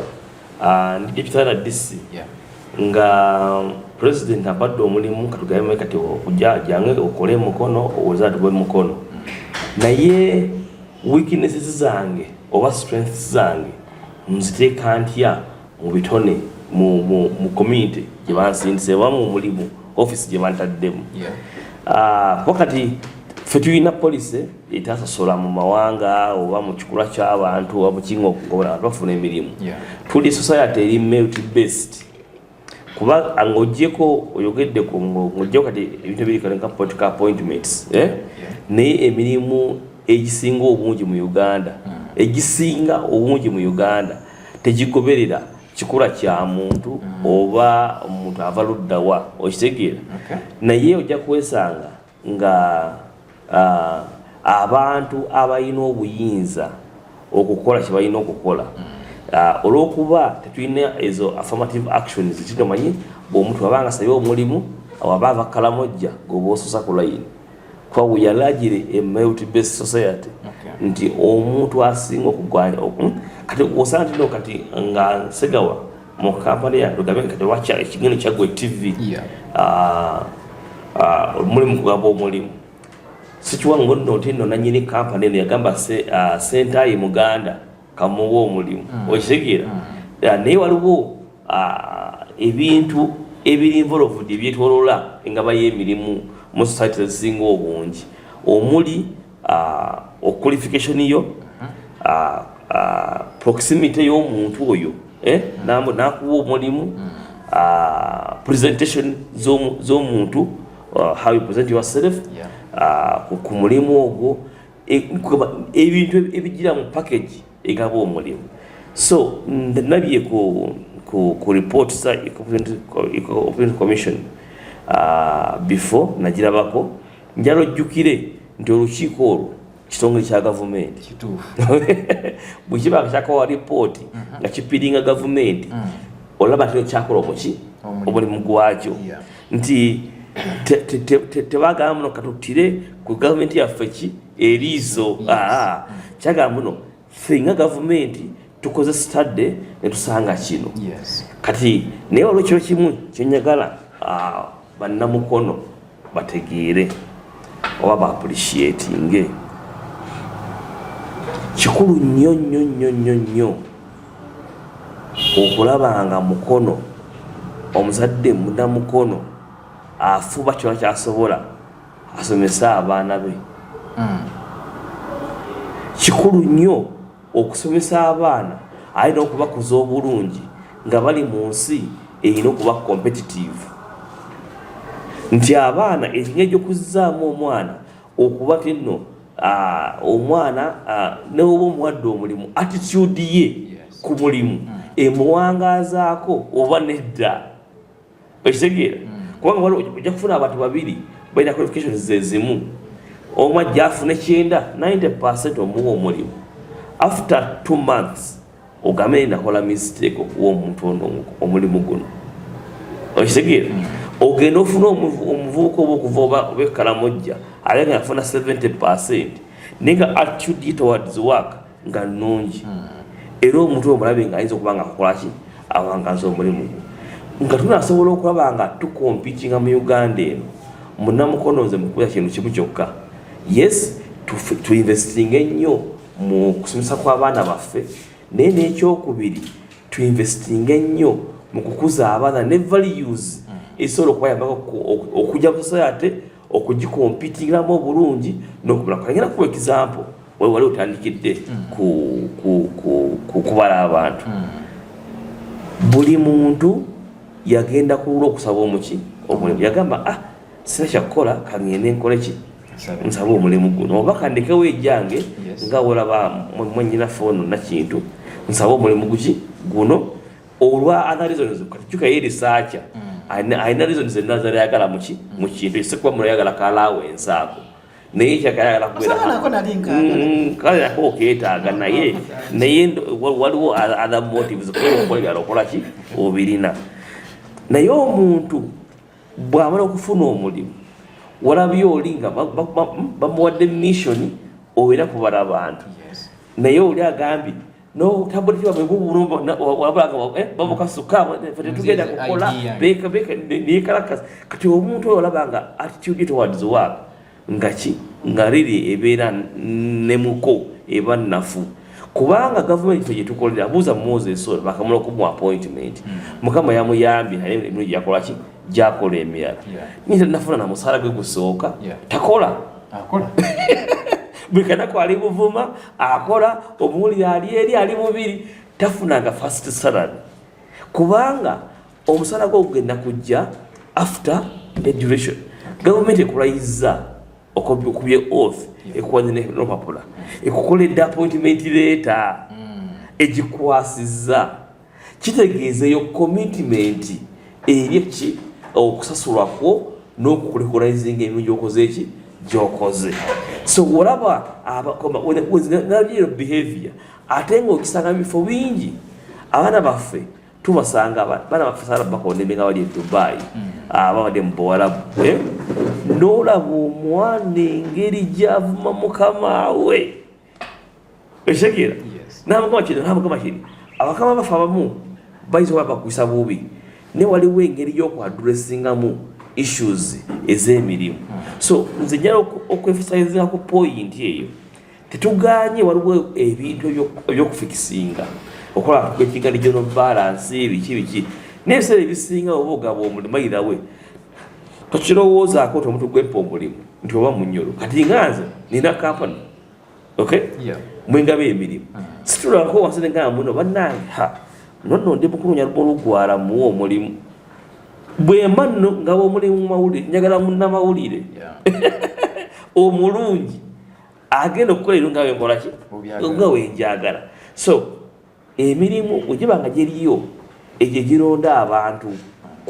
ndi deputy RDC, nga president ampadde omulimu, katugambe kati okujja jange okole mukono, oweza tugwe mukono, naye weaknesses zange oba strengths zange nziteeka ntya mu bitone mu community gye bansindise oba mu mulimu office gye bantaddemu? Kuba kati ffe tulina policy etasosola mu mawanga oba mu kikula ky'abantu oba mu kinga okugobola abantu bafuna emirimu. Tuli society eri merit based, kuba ng'ogyeko oyogedde ku ng'ogyeko kati ebintu ebiri kale nka political appointments, eh? Naye emirimu egisinga obungi mu Uganda, egisinga obungi mu Uganda tegigoberera kikula kya muntu oba omuntu ava luddawa, okitegeera? Naye ojja kwesanga nga abantu abalina obuyinza okukola kye balina okukola, olw'okuba tetulina ezo affirmative actions, kitomanyi bw'omuntu aba nga asabye omulimu aba ava Kalamojja gweoba ososa ku layini, kuba we are largely a merit based society, nti omuntu asinga okugwanya kati osanga nti no kati nga Nsegawa mu kampani yange, tugambe kati wakya ekigendo Kyaggwe TV, mulimu kugaba omulimu, sikiwa ngo nno nti nno nanyini kampani eno yagamba Sentayi muganda, kamuwa omulimu, okitegeera? Naye waliwo ebintu ebiri involved ebyetolola engaba y'emirimu mu society ezisinga obungi, omuli qualification yo, proximity y'omuntu oyo, eh? Nakuwa omulimu, presentation z'omuntu, how you present yourself ku mulimu ogwo, ebintu ebigira mu package egaba omulimu. So nabye ku report za Equal Opportunity Commission, before nagirabako. Njala ojjukire nti olukiiko olwo kitongole kya gavumenti, bwe kiba nga kyakawa ripooti nga kipiringa gavumenti, olaba tino kyakola omuki omulimu gwakyo, nti tebagamba muno katuttire ku gavumenti yaffe ki eriiso. Kyagamba muno ffe nga gavumenti tukoze study netusanga kino. Kati naye waliwo kiro kimu kyenjagala bannamukono bategeere oba ba appreciatinge. Kikulu nnyo nnyo nnyo nnyo nnyo okulaba nga mukono omuzadde munnamukono afuba kyona kyasobola asomese abaana be. Kikulu nnyo okusomesa abaana alina okubakuza obulungi nga bali mu nsi erina okuba competitive, nti abaana engeri gy'okuzzaamu omwana okuba ti nno omwana newoba omuwadde omulimu, attitude ye ku mulimu emuwangaazaako oba nedda. Okitegeera? Kubanga waliwo ojja kufuna abantu babiri balina qualifications zezimu, omu ajja afune 90, 90% omuwa omulimu, after 2 months ogambe nakola mistake okuwa omuntu ono omulimu guno. Okitegeera? Ogenda ofuna omuvubuka oba okuva oba ekalamojja ate nga yafuna 70% naye nga attitude ye towards work nga nnungi, era omuntu omulabe nga ayinza okuba nga akokolaki awangaza omulimu gwe. Nga tunasobola okulaba nga tucompetinga mu Uganda eno, munamukono nze mukuba kintu kimu kyokka, yes, tuinvestinga ennyo mu kusomesa kw'abaana baffe, naye n'ekyokubiri tuinvestinga ennyo mu kukuza abaana ne values ezisobola okubayambako okujja mu society okugicompetingiramu obulungi n'okumala. Ngenda kuwa example. Wali otandikidde ku kubala abantu. Buli muntu yagenda kulula okusaba omuki omulimu, yagamba, "Ah, sina kyakukola, kangende nkole ki, nsabe omulimu guno, oba kandekewo ejjange nga wolaba mwenyinaffe ono nakintu, nsabe omulimu guki guno olwa other reasons." Kati juka ye researcher alina reasons endala zayagala muki mu kintu ekisekuba mulayagala ka allowance ako, naye kyakayagala kubeera kale nako okeetaaga, naye waliwo other motives okukola ebirala okola ki obirina. Naye omuntu bw'amala okufuna omulimu, walabye oli nga bamuwadde mission oera kubala abantu, naye oli agambye babukasuka tetugenda kukola nekalakasa. Kati omuntu oyo olaba nga attitude towards work nga ki nga riri ebeera nemuko eba nafu, kubanga gavumenti fe gyetukolera. Buuza Moses oyo bakamala okumuwa appointment, Mukama yamuyambye naye emirimu gyakola ki gyakola emirala nita nafuna na musaala gwe gusooka. Takola buli kanaku, ali Buvuma akola, omuwulire ali eri ali mubiri, tafunanga first salary, kubanga omusaala gwe ogenda kujja after a duration. Gavumenti ekulayiza, okubye oath, ekuwadde nopapula, ekukoledde appointment letter, egikwasizza, kitegeeza eyo commitment eri ki okusasulwa kwo n'okurecognizinga emirimu gyokoze eki gyokoze. So olaba nabyo behavior, ate nga okisanga mu bifo bingi. Abaana baffe tubasanga, abaana baffe saala bakondembe nga bali e Dubai, babadde mu Buwarabu, eh? N'olaba omwana engeri gyavuma mukama we, ekitegeera n'abagamba kino n'abagamba kiri. Abakama baffe abamu bayinza okuba bakuyisa bubi, naye waliwo engeri y'okuaddressingamu issues ez'emirimu. So nze njala okwemphasizinga ku point eyo. Tetuganye, waliwo ebintu ebyokufixinga, okola ekinga regional balance, biki biki, naye ebiseera ebisinga oba ogaba omulimu ayirawe tokirowoozaako nti omuntu gwempa omulimu nti oba munyolo. Kati nga nze nina kampani, okay, mwengaba emirimu, situlako wansi negamba muno bannange, ha nonno ndi mukunonya olugwala muwa omulimu. Bwemba nno ngaba omulimu mu mawulire, njagala munnamawulire omulungi agenda okukola ero nga wenkola ki nga wenjagala. So emirimu bwegiba nga giriyo egyo egironda abantu.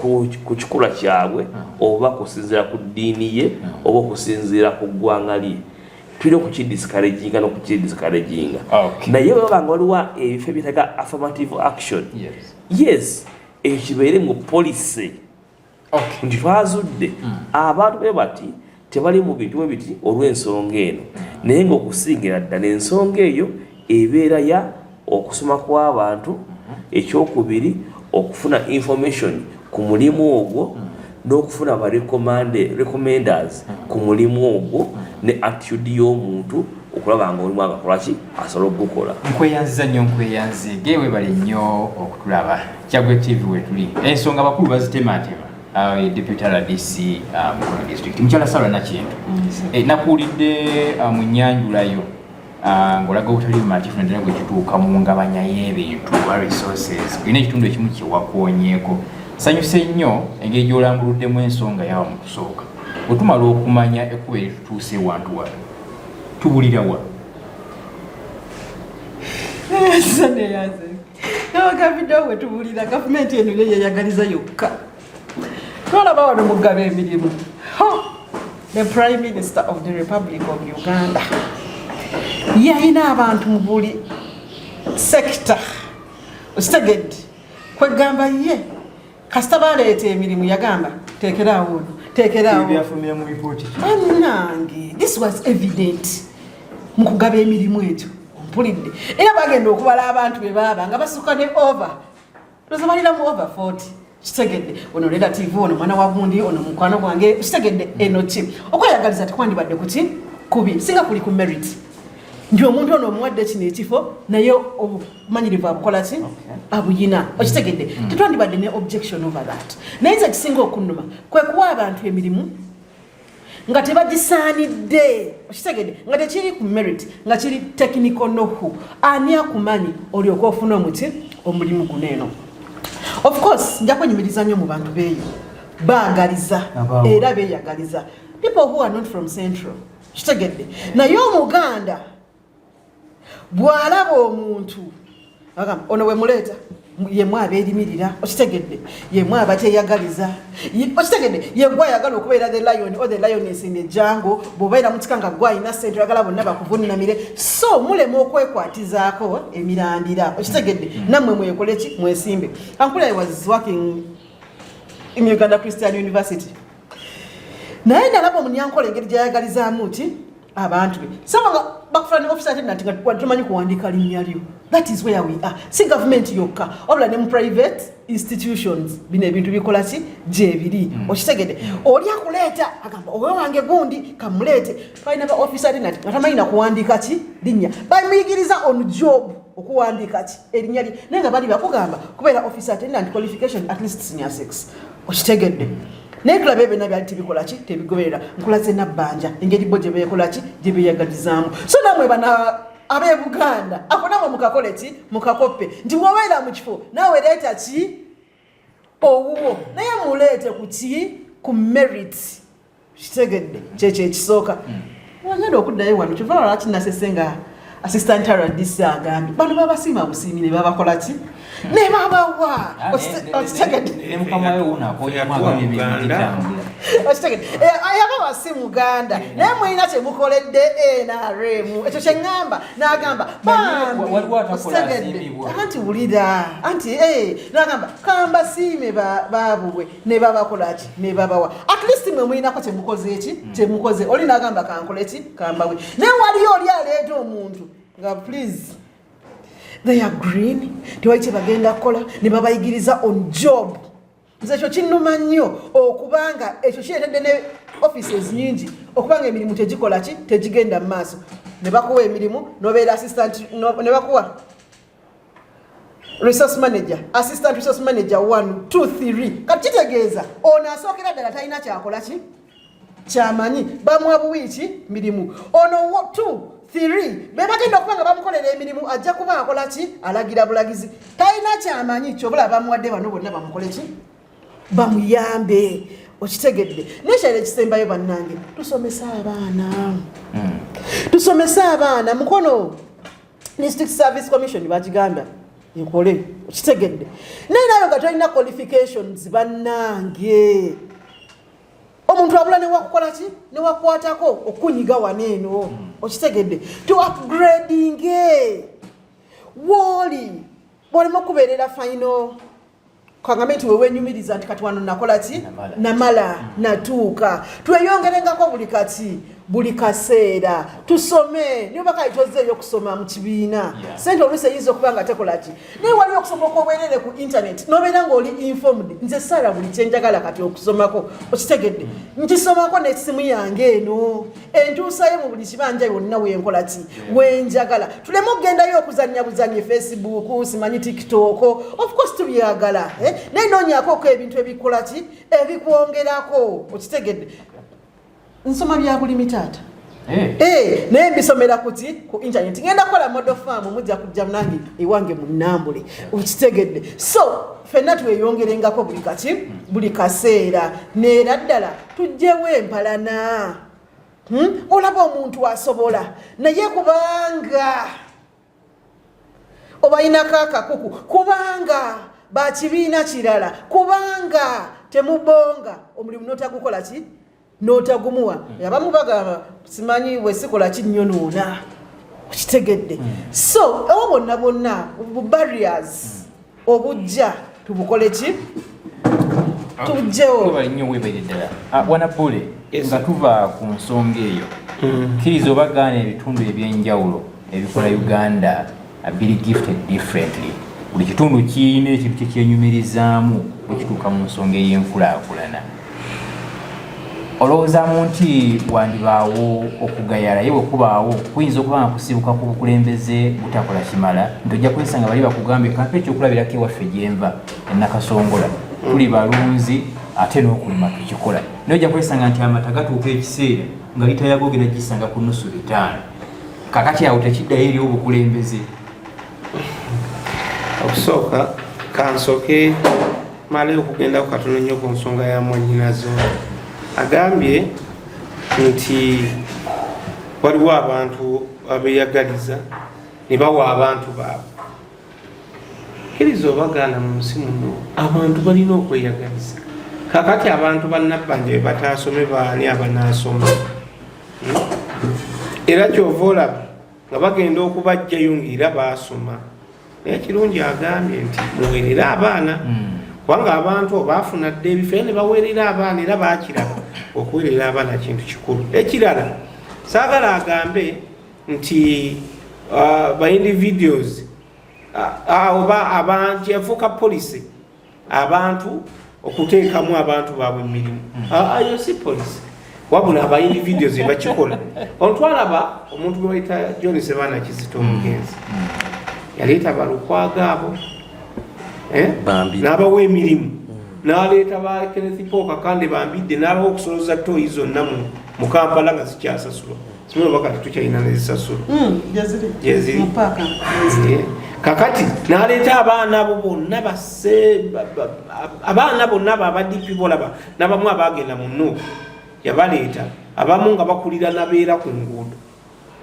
ku kikula kyabwe oba kusinziira ku ddiini ye oba okusinziira ku ggwanga lye. Tulina okukidiscouraginga n'okukidiscouraginga. Naye bwe baba nga waliwo ebifo ebyetaaga affirmative action, yes, ekyo kibeere mu policy nti twazudde abantu be bati tebali mu bintu bwe biti olw'ensonga eno, naye ng'okusingira ddala ensonga eyo ebeera ya okusoma kw'abantu, ekyokubiri okufuna information ku mulimu ogwo, n'okufuna ba recommenders ku mulimu ogwo, ne attitude y'omuntu okulaba nga olimu agakolaki asobola okugukola. Nkweyanziza nnyo, nkweyanzige, webale nnyo okutulaba. Kyagwe TV wetuli, ensonga bakulu bazitematema. Deputy RDC Mukono District, mukyala Sara Nakintu, nakuwulidde mu nnyanjulayo ng'olaga obutali bumativu naddala bwe kituuka mu ngabanya y'ebintu oba resources. Olina ekitundu ekimu kyewakoonyeeko. Sanyuse nnyo engeri gy'olambuluddemu ensonga yawa. Mu kusooka, bwe tumala okumanya ekkubo eritutuuse ewantu wano, tubulira wa? Nabagambiddewo bwe tubulira. Gavumenti eno yo yeyagaliza yokka. Twalaba wano mugaba emirimu, the Prime Minister of the Republic of Uganda yalina abantu mu buli sector, okitegedde? Kwegamba ye kasita baleeta emirimu yagamba teekeraawo ono, teekeraawo. Byafulumira mu lipooti. Bannange, this was evident mu kugaba emirimu egyo, ompulidde? Era bagenda okubala abantu be baaba nga basuka ne over, loza baliramu over 40, kitegedde? Ono relative, ono mwana wa gundi, ono mukwano gwange, kitegedde? Eno ki okweyagaliza tekwandibadde kuki kubi singa kuli ku merit, nti omuntu ono omuwadde kino ekifo naye obumanyirivu abukola ki, abuyina, okitegedde? Tetwandibadde ne objection over that. Naye nze ekisinga okunnuma kwe kuwa abantu emirimu nga tebagisaanidde, okitegedde? Nga tekiri ku merit, nga kiri technical know-how, ani akumanyi olyoka ofuna omuti omulimu guno eno. Of course nja kwenyumiriza nnyo mu bantu beeyo baagaliza era beeyagaliza people who are not from Central, kitegedde? Naye Omuganda bw'alaba omuntu agamba ono bwe muleeta yemu abeerimirira, okitegedde? Yemu abakyeyagaliza, okitegedde? Yegwe ayagala okubeera the lion or the lioness in the jungle. Bw'obeera mu kika nga gwe alina sente, oyagala bonna bakuvunamire. So mulema okwekwatizaako emirandira, okitegedde? Nammwe mwekole ki, mwesimbe. Ankula, I was working in Uganda Christian University, naye nalaba omunyankola engeri gyayagalizaamu nti abantu be saba nga bakufuna ne office attendant nga tomanyi kuwandiika linnya lyo. That is where we are. Si gavumenti yokka, wabula ne mu private institutions bino ebintu bikola ki, gyebiri, okitegedde? Oli akuleeta agamba owe wange gundi kamuleete. Twalina ba office attendant nga tamanyi nakuwandiika ki linnya, bamuyigiriza on job okuwandiika ki erinnya lye, naye nga bali bakugamba kubeera office attendant qualification at least senior six, okitegedde? Naye tulaba ebyonna byali tebikola ki, tebigoberera. Nkulaze Nabbanja engeri bo gye beekola ki, gye beeyagalizaamu. So namwe bana ab'e Buganda, ako namwe mukakole ki, mukakoppe, nti bw'obeera mu kifo naawe leeta ki owuwo, naye muleete ku ki, ku merit, kitegedde? Kyekyo ekisooka. Wagenda okuddayo wano, kyova lwaki nasese nga Assistant RDC agambye bano babasiima busiimi ne babakola ki, ne babawa, okitegedde? Ne mukama we wuno akoonyemu, agambye ebintu bitambula. Okitegedde? Yabawa si Muganda, naye mulina kyemukoledde NRM, ekyo kyeŋŋamba. N'agamba bambi, Waliwo atakola okitegedde? asiimibwa. Anti wulira, anti n'agamba kambasiime baabubwe ne babakola ki, ne babawa. At least mwe mulinako kyemukoze eki, kyemukoze. Oli n'agamba kankole ki, kambawe. Naye waliyo oli aleeta omuntu nga please, they are green, tewali kye bagenda kukola, ne babayigiriza on job. Nze ekyo kinnuma nnyo, okubanga ekyo kireetedde ne offices nyingi okubanga emirimu tegikola ki, tegigenda mu maaso. Ne bakuwa emirimu nobeera assistant, ne bakuwa resource manager, assistant resource manager 1 2 3. Kati kitegeeza ono asookera ddala talina kyakola ki, kyamanyi, bamuwa buwiiki mirimu. Ono 2 3 be bagenda okuba nga bamukolera emirimu, ajja kuba akola ki, alagira bulagizi, talina kyamanyi. Kyobula bamuwadde bano bonna bamukole ki, bamuyambe, okitegedde? Nekyalo ekisembayo, bannange, tusomese abaana, tusomese abaana. Mukono District Service Commission bagigamba. Nkole, okitegedde? Naye nawe nga tolina qualifications, bannange, omuntu abula newakukola ki, newakwatako okunyiga wano eno, okitegedde? To upgradinge wooli bwolema okubeerera final, kangambe nti wewenyumiriza nti kati wano nakola ki, namala, natuuka. Tweyongerengako buli kati, buli kaseera tusome. Niba kali tozeeyo okusoma mu kibiina, sente oluusi eyinza okuba nga tekola ki, naye waliwo okusoma okwobwerere ku internet, nobeera ngaoli informed. Nze Sara, buli kyenjagala kati okusomako, okitegedde, nkisomako n'essimu yange eno, entuusayo mu buli kibanja yonna wenkola ki, wenjagala. Tuleme okugendayo okuzanya buzanye Facebook, simanyi TikTok. Of course tubyagala, eh? Naye noonyako ebintu ebikola ki, ebikwongerako, okitegedde? Nsoma bya bulimi, taata. Eh, naye mbisomera kuti ku internet. Ngenda kukola model farm, mujja kujja nange ewange munambule, okitegedde? So fenna tweyongerengako buli kati, buli kaseera. Neera ddala tugyewo empalana. Olaba omuntu asobola, naye kubanga obayinako akakuku, kubanga bakibiina kirala, kubanga temubonga, omulimu notagukola ki, notagumuwa. Abamu bagamba simanyi bwesikola kinyonoona, okitegedde? So obo bonna bonna bu barriers obujja tubukole ki, tubugjewo. Webale nnyo, webale ddala. Ah, Wanabule, nga tuva ku nsonga eyo, kkiriza oba gaana, ebitundu ebyenjawulo ebikola Uganda biri gifted differently. Buli kitundu kirina ekintu kyekyenyumirizaamu bwe kituuka mu nsonga ey'enkulaakulana. Olowoozaamu nti wandibaawo okugayala? Ye bwe kubaawo, kuyinza okuba nga kusibuka ku bukulembeze butakola kimala, nti ojja kwesanga bali bakugambye. Kampe ekyokulabirako ewaffe gyenva enakasongola, tuli balunzi ate n'okulima tukikola, naye ojja kwesanga nti amata gatuuka ekiseera nga lita yago genda gisanga ku nusu 500. Kakati awo tekiddayo eri obukulembeze? Okusooka kansooke male okugendako katono nnyo ku nsonga ya mwannyinazo. Agambye nti waliwo abantu abeyagaliza ne bawa abantu baabwe. Kkiriza obagaana, mu nsi muno abantu balina okweyagaliza. Kakati abantu bannabbanja be bataasome, baani abanaasoma? Era kyova olaba nga bagenda okubajjayo ngaera baasoma. Naye kirungi agambye nti muweerere abaana, kubanga abantu baafuna dda ebifo era ne baweerera abaana, era bakiraba okuweerera abaana kintu kikulu. Ekirala, saagala agambe nti ba individuals oba abantu yafuuka policy abantu okuteekamu abantu baabwe emirimu. Ayo si policy, wabula aba individuals bakikola. Ontwalaba omuntu gwe bayita John Sebaana Kizito, omugenzi, yaleeta balukwago abo, eh? N'abawa emirimu, n'aleeta ba Kenneth Paul Kakande bambidde, n'abawa okusoloza toyi zonna mu Kampala nga zikyasasulwa. Simanyi oba kati tukyalina nezisasulwa. Gyeziri. Eh, kakati n'aleeta abaana abo bonna basse abaana bonna abo aba DP bolaba, n'abamu abagenda mu NUP yabaleeta, abamu nga bakulira nabeera ku nguudo.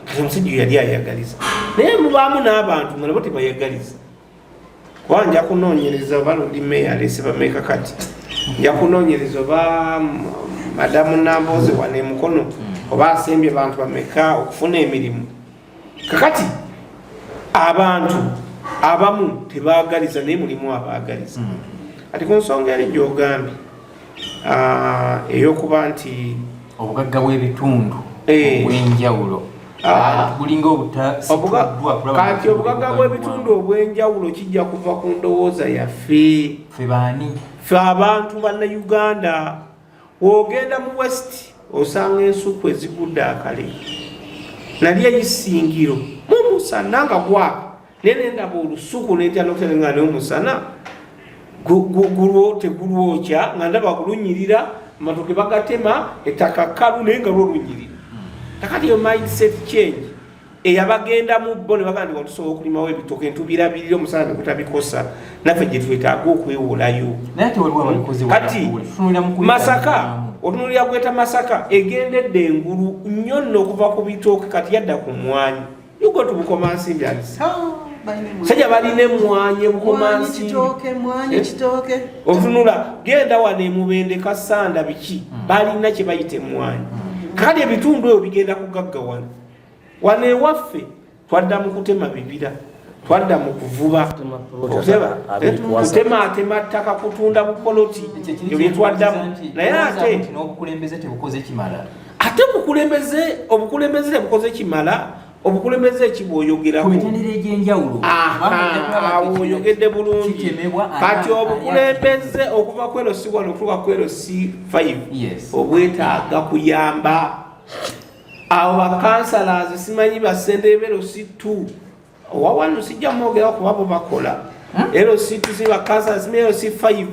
Kati omusajja oyo yali ayagaliza, naye mubaamu n'abantu nga nabo tebayagaliza. Kuba nja kunoonyereza oba Lord Mayor aleese bameka. Kati nja kunoonyereza oba madamu Nambooze wano emukono oba asembye bantu bameka okufuna emirimu. Kakati abantu abamu tebaagaliza, naye mulimu abaagaliza. Kati ku nsonga eri gyogambye, ey'okuba nti obugagga bw'ebitundu obw'enjawulo bulinga obutasituddwa. Kati obugagga bw'ebitundu obw'enjawulo kijja kuva ku ndowooza yaffe. Ffe baani? Ffe abantu Bannayuganda. W'ogenda mu West osanga ensuku ezigudde akale. Nali eyisingiro mumusana nga gwaka, naye nendaba olusuku nentya nokutya nga naye omusana gulwo tegulwokya, nga ndaba gulunyirira, amatoke bagatema, ettaka kkalu, naye nga lwo lunyirira. Kakati eyo mindset change eyabagendamu bo ne bagamba nti watusobola okulimawo ebitoke ntubirabirire omusana negutabikosa, naffe gye twetaaga okwewolayo. Naye ate waliwo abalikoze. Kati Masaka otunulira gweta Masaka egendedde engulu nnyo nno okuva ku bitooke, kati yadda ku mwanyi. You go to Bukomansimbi and say, Sajja balina emwanyi ebukomansimbi, eh? Otunula genda wano emubende kasanda biki, balina kye bayita emwanyi. Kale ebitundu ebyo bigenda kugaggawala. Wano ewaffe twadda mu kutema bibira, twadda mu kuvuba, kutemaatema ttaka, kutunda bupoloti, ebyo byetwaddamu. Naye ate n'obukulembeze tebukoze kimala. Ate obukulembeze tebukoze kimala. Obukulembeze ki bwoyogerako? Ku mitendera egy'enjawulo. Awo oyogedde bulungi. Kitemebwa. Kati obukulembeze okuva ku LC1 okutuuka ku LC5 obwetaaga kuyamba abo bakansalazi, simanyi basentebe LC2 owawano, sijja mwogera kuba bo bakola LC2, si bakansala, simanyi LC5,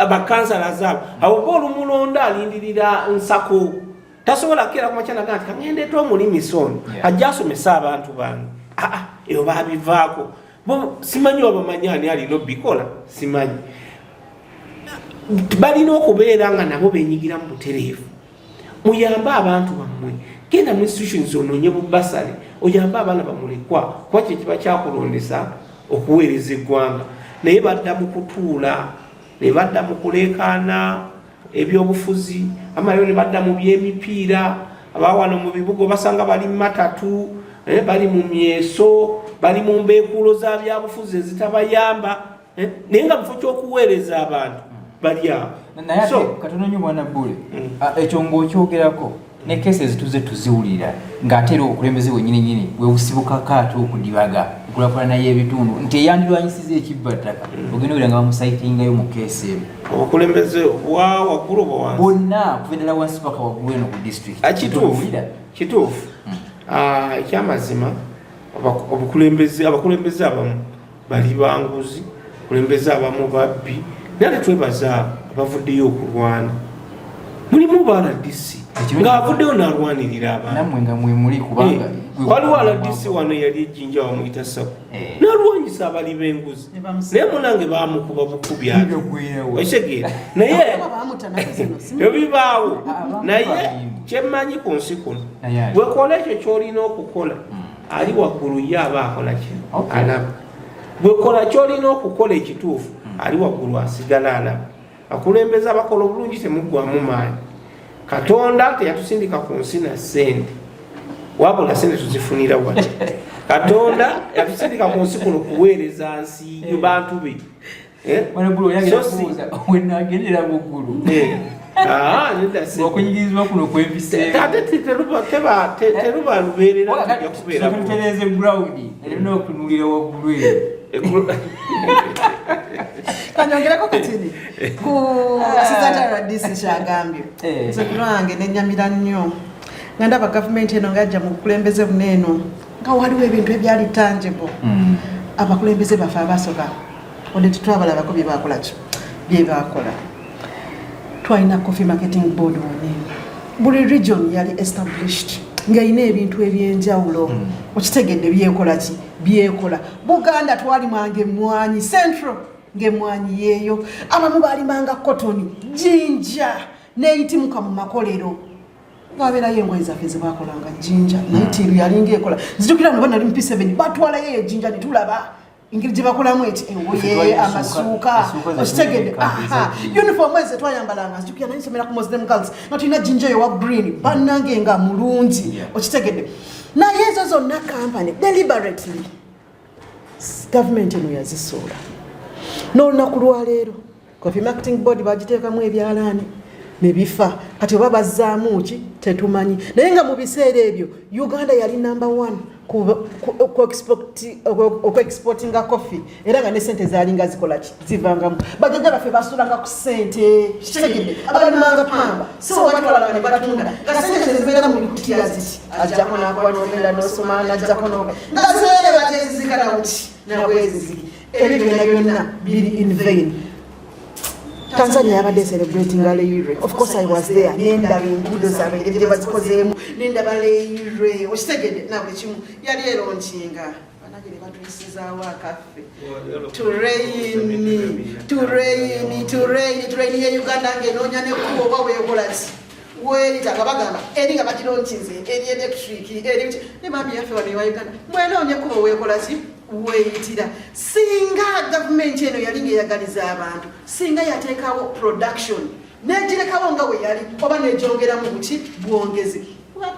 bakansalazi abo. Abo bo olumulonda alindirira nsako, tasobola kukeera kumakya naga nti kangendeeta omulimisa ono ajja asomesa abantu bange. Aa, ebyo babivaako bo, simanyi wabamanyi ani alina obikola, simanyi. Balina okubeera nga nabo benyigira mu butereevu. Muyambe abantu bammwe, genda mu institutions onoonye bubasale, oyambe abaana bamulekwa, kuba kyekiba kyakulondesa okuweereza eggwanga. Naye badda mu kutuula ne badda mu kuleekaana ebyobufuzi, amalayo ne badda mu byemipiira. Abawano mu bibuga basanga bali matatu, bali mu myeso, bali mu mbeekuulo za byabufuzi ezitabayamba, naye nga mufo ky'okuweereza abantu bali awo. Naye ate katono nnyo, bwana Bbule, ekyo ng'okyogerako ne keesi ezituze tuziwulira ng'ate era obukulembeze bwennyini nyini bwe busibukako ate okudibaga enkulaakulana y'ebitundu, nti eyandirwanyisiza ekibba ttaka ogenda owulira nga bamusayitingayo mu keesi emu. Obukulembeze bwa waggulu oba wansi? Bwonna, kuva ddala wansi paka waggulu eno ku disitulikiti. Kituufu, kituufu. Ekyamazima abakulembeze abamu bali banguzi, kulembeze abamu babbi, naye ate twebaza abavuddeyo okulwana. Mulimu ba RDC ng'avuddeyo n'alwanirira abantu. Nammwe nga mwemuli kubanga Eh, waliwo RDC wano yali ejjinja, bamuyita Sako, n'alwanyisa abali b'enguzi, naye munange bamukuba bukubi ate okitegeera, naye ebibaawo. Naye kyemmanyi ku nsi kuno, bwekola ekyo kyolina okukola, ali waggulu ye aba akola ki? Alaba. Bwekola kyolina okukola ekituufu, ali waggulu asigala alaba. Akulembeza abakola obulungi, temuggwamu maanyi. Katonda teyatusindika ku nsi na ssente, wabula sente tuzifunira wano. Katonda yatusindika ku nsi kuno kuweereza nsi, bantu be. Eh? Wenagendera mu ggulu Ah, nedda si. Okunyigirizibwa kuno kwempiseeko. Ate teruba lubeerera, tujja kubeera bulungi. Tutereeze ground, erina okutunulira waggulu eyo. Kanyongereko katini ku assistant RDC kyagambye. Nze ku lwange nenyamira nnyo nga ndaba gavumenti eno nga yajja mu bukulembeze buno eno nga waliwo ebintu ebyali tangible. Abakulembeze baffe abasoka wadde tetwabalabako bye bakola, ki bye bakola. Twalina coffee marketing board wano eno, buli region yali established ng'erina ebintu ebyenjawulo, okitegedde, byekola ki byekola. Buganda twalimanga emmwanyi, central ng'emmwanyi yeeyo, abamu balimanga cotton, jinja n'eyitimuka mu makolero, wabeerayo engoye zaffe zebakolanga jinja, naye tiiru yalinga ekola. Nzijukira no nali mu P7, batwalayo eyo jinja ne tulaba engeri gye bakolamu eti engoye, amasuuka, okitegedde, uniform ezo zetwayambalanga. Nzijukira nali nsomera ku Muslim Girls nga tulina jinja eyo wa green, bannange nga mulungi, okitegedde. Naye ezo zonna company deliberately gavumenti eno yazisuula. N'olunaku lwaleero coffee marketing board bagiteekamu ebyalaani ne bifa. Kati oba bazzaamu ki tetumanyi, naye nga mu biseera ebyo Uganda yali number one okuexportinga coffee, era nga ne sente zalinga zikola ki, zivangamu. Bajjajja baffe basulanga ku sente, kitegedde, abalimanga pamba, so batwalanga ne batunda nga sente zezibeera mu bikutiya ziti, ajjako nakuba nogenda nosoma najjako noga nga zeeba gyezizikana buti nabwezizigi. Ebyo byonna byonna biri in vain. Tanzania yabadde celebrating Leire. Of course I was there. Nendaba enguudo zaabwe engeri gye bazikozeemu, nendaba Leire, okitegedde, na buli kimu yali eronkinga. Banange ne batuyisizaawo akaffe tureyini, tureyini, tureyini, tureyini ye Uganda ng'enoonya nekkubo oba weekola ki. Weerita nga bagamba eri nga bagilaunchinze eri electric eri biki. Ne bambi yaffe wano ewa Uganda mwenoonya ekkubo weekola ki, weeyitira. Singa gavumenti eno yali ng'eyagaliza abantu, singa yateekawo production negirekawo nga we yali oba negyongeramu buki bwongezi.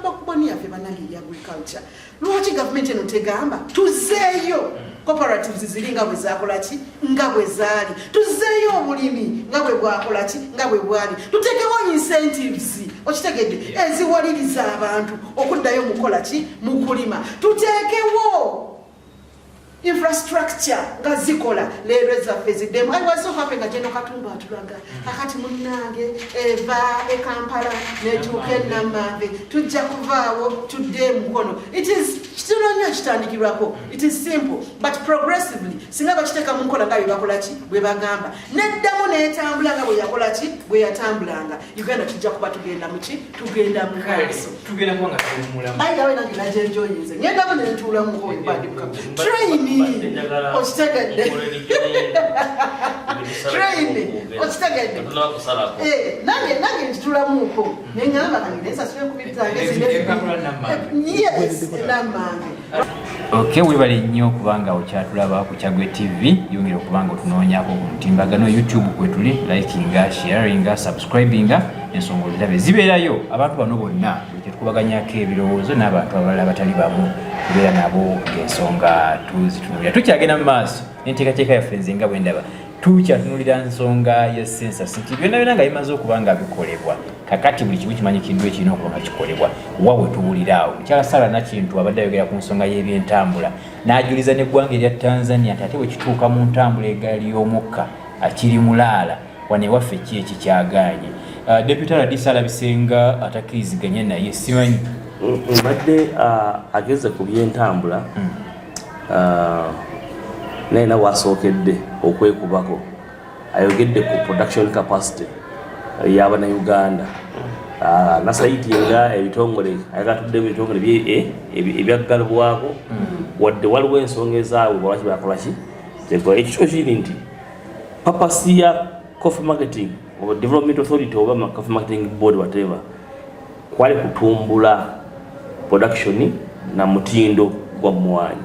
Backbone yaffe banange eri agriculture. Lwaki gavumenti eno tegamba tuzeeyo cooperatives ziri nga bwe zakola ki, nga bwe zaali, tuzeeyo obulimi nga bwe bwakola ki, nga bwe bwali, tuteekewo incentives, okitegedde, eziwaliriza abantu okuddayo mukola ki, mu kulima, tuteekewo infrastructure nga zikola leero ezaffe ziddemu. I was so happy nga General Katumba atulaga akati munnange eva e Kampala netuuka e Namanve, tujja kuvaawo tudde emukono. It is kitono nnyo ekitandikirwako, it is simple, but progressively singa bakiteeka mu nkola nga bwe bakola ki, bwe bagamba, neddamu n'etambula nga bwe yakola ki, bwe yatambulanga, Uganda tujja kuba tugenda muki, tugenda mu maaso. Tugenda kuba nga tuwummulamu. Ayi, nange najenjoyinze, ngendamu nentuulamuko train, okitegedde, train, okitegedde. Nange nkitulamuko neŋŋamba kange nensasula enkumi zange. Yes, Nammange. Ok, webale nnyo okubanga okyatulaba ku Kyagwe TV. Yongera okubanga otunoonyako ku mutimbagano YouTube kwetuli, likinga, sharinga, subscribinga, ensonga ozirabe zibeerayo. Abantu bano bonna buli kyetukubaganyako ebirowoozo n'abantu abalala batali bamu, tubeera nabo ng'ensonga tuzitunulira. Tukyagenda mu maaso n'enteekateeka yaffe. Nze nga bwe ndaba, tukyatunulira nsonga ya census, nti byonna byonna nga bimaze okuba nga bikolebwa, kakati buli kimu kimanyikiddwa ekirina okuba nga kikolebwa. Wa we tuwulira awo mukyala Sara Nakintu abadde ayogera ku nsonga y'ebyentambula, n'ajuliza n'eggwanga erya Tanzania nti ate bwe kituuka mu ntambula egaali y'omukka akiri mulaala, wano ewaffe ki ekikyagaanye? Deputy RDC alabisenga atakkiriziganya naye, simanyi. Mbadde ageze ku byentambula, naye nawe wasookedde okwekubako, ayogedde ku production capacity y'abannayuganda, nacitinga ebitongole, ayagala ebitongole ebyaggalibwako, wadde waliwo ensonga ezaabwe lwaki bakola ki. Ekikyo kiri nti purpose ya Coffee Marketing oba Development Authority oba Coffee Marketing Board, whatever, kwali kutumbula production na mutindo gwa mmwanyi.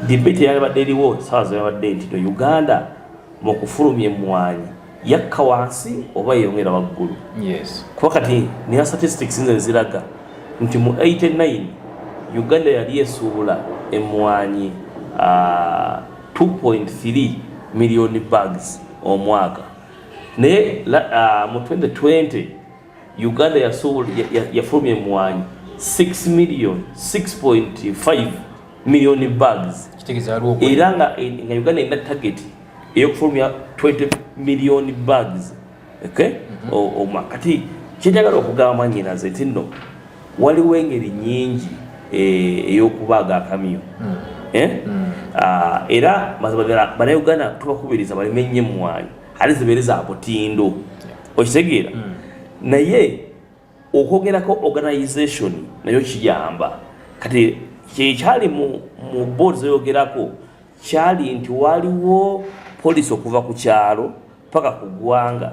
Debate yabadde eriwo sawa zeyabadde nti no Uganda mu kufulumya emmwanyi yakka wansi oba yeyongera waggulu. Kuba kati nina statistics nze nziraga nti mu 89 Uganda yali esuubula emmwanyi 2.3 million bags omwaka, naye mu 2020 Uganda yafulumya emmwanyi 6 million 6.5 million bags. Kitegeeza waliwo Era nga Uganda erina target ey'okufulumya 20 million bags, okay? Omwaka. Kati kyenjagala okugamba mwanyinaze nti nno waliwo engeri nyingi ey'okubaaga akamyu, eh? Ah, era mazima ddala Bannayuganda tubakubiriza balime nnyo emmwanyi, ate zibeere za mutindo, okitegeera? Naye okwongerako organization nayo kiyamba. Kati kyekyali mu board zeyogerako kyali nti waliwo policy okuva ku kyalo paka ku ggwanga,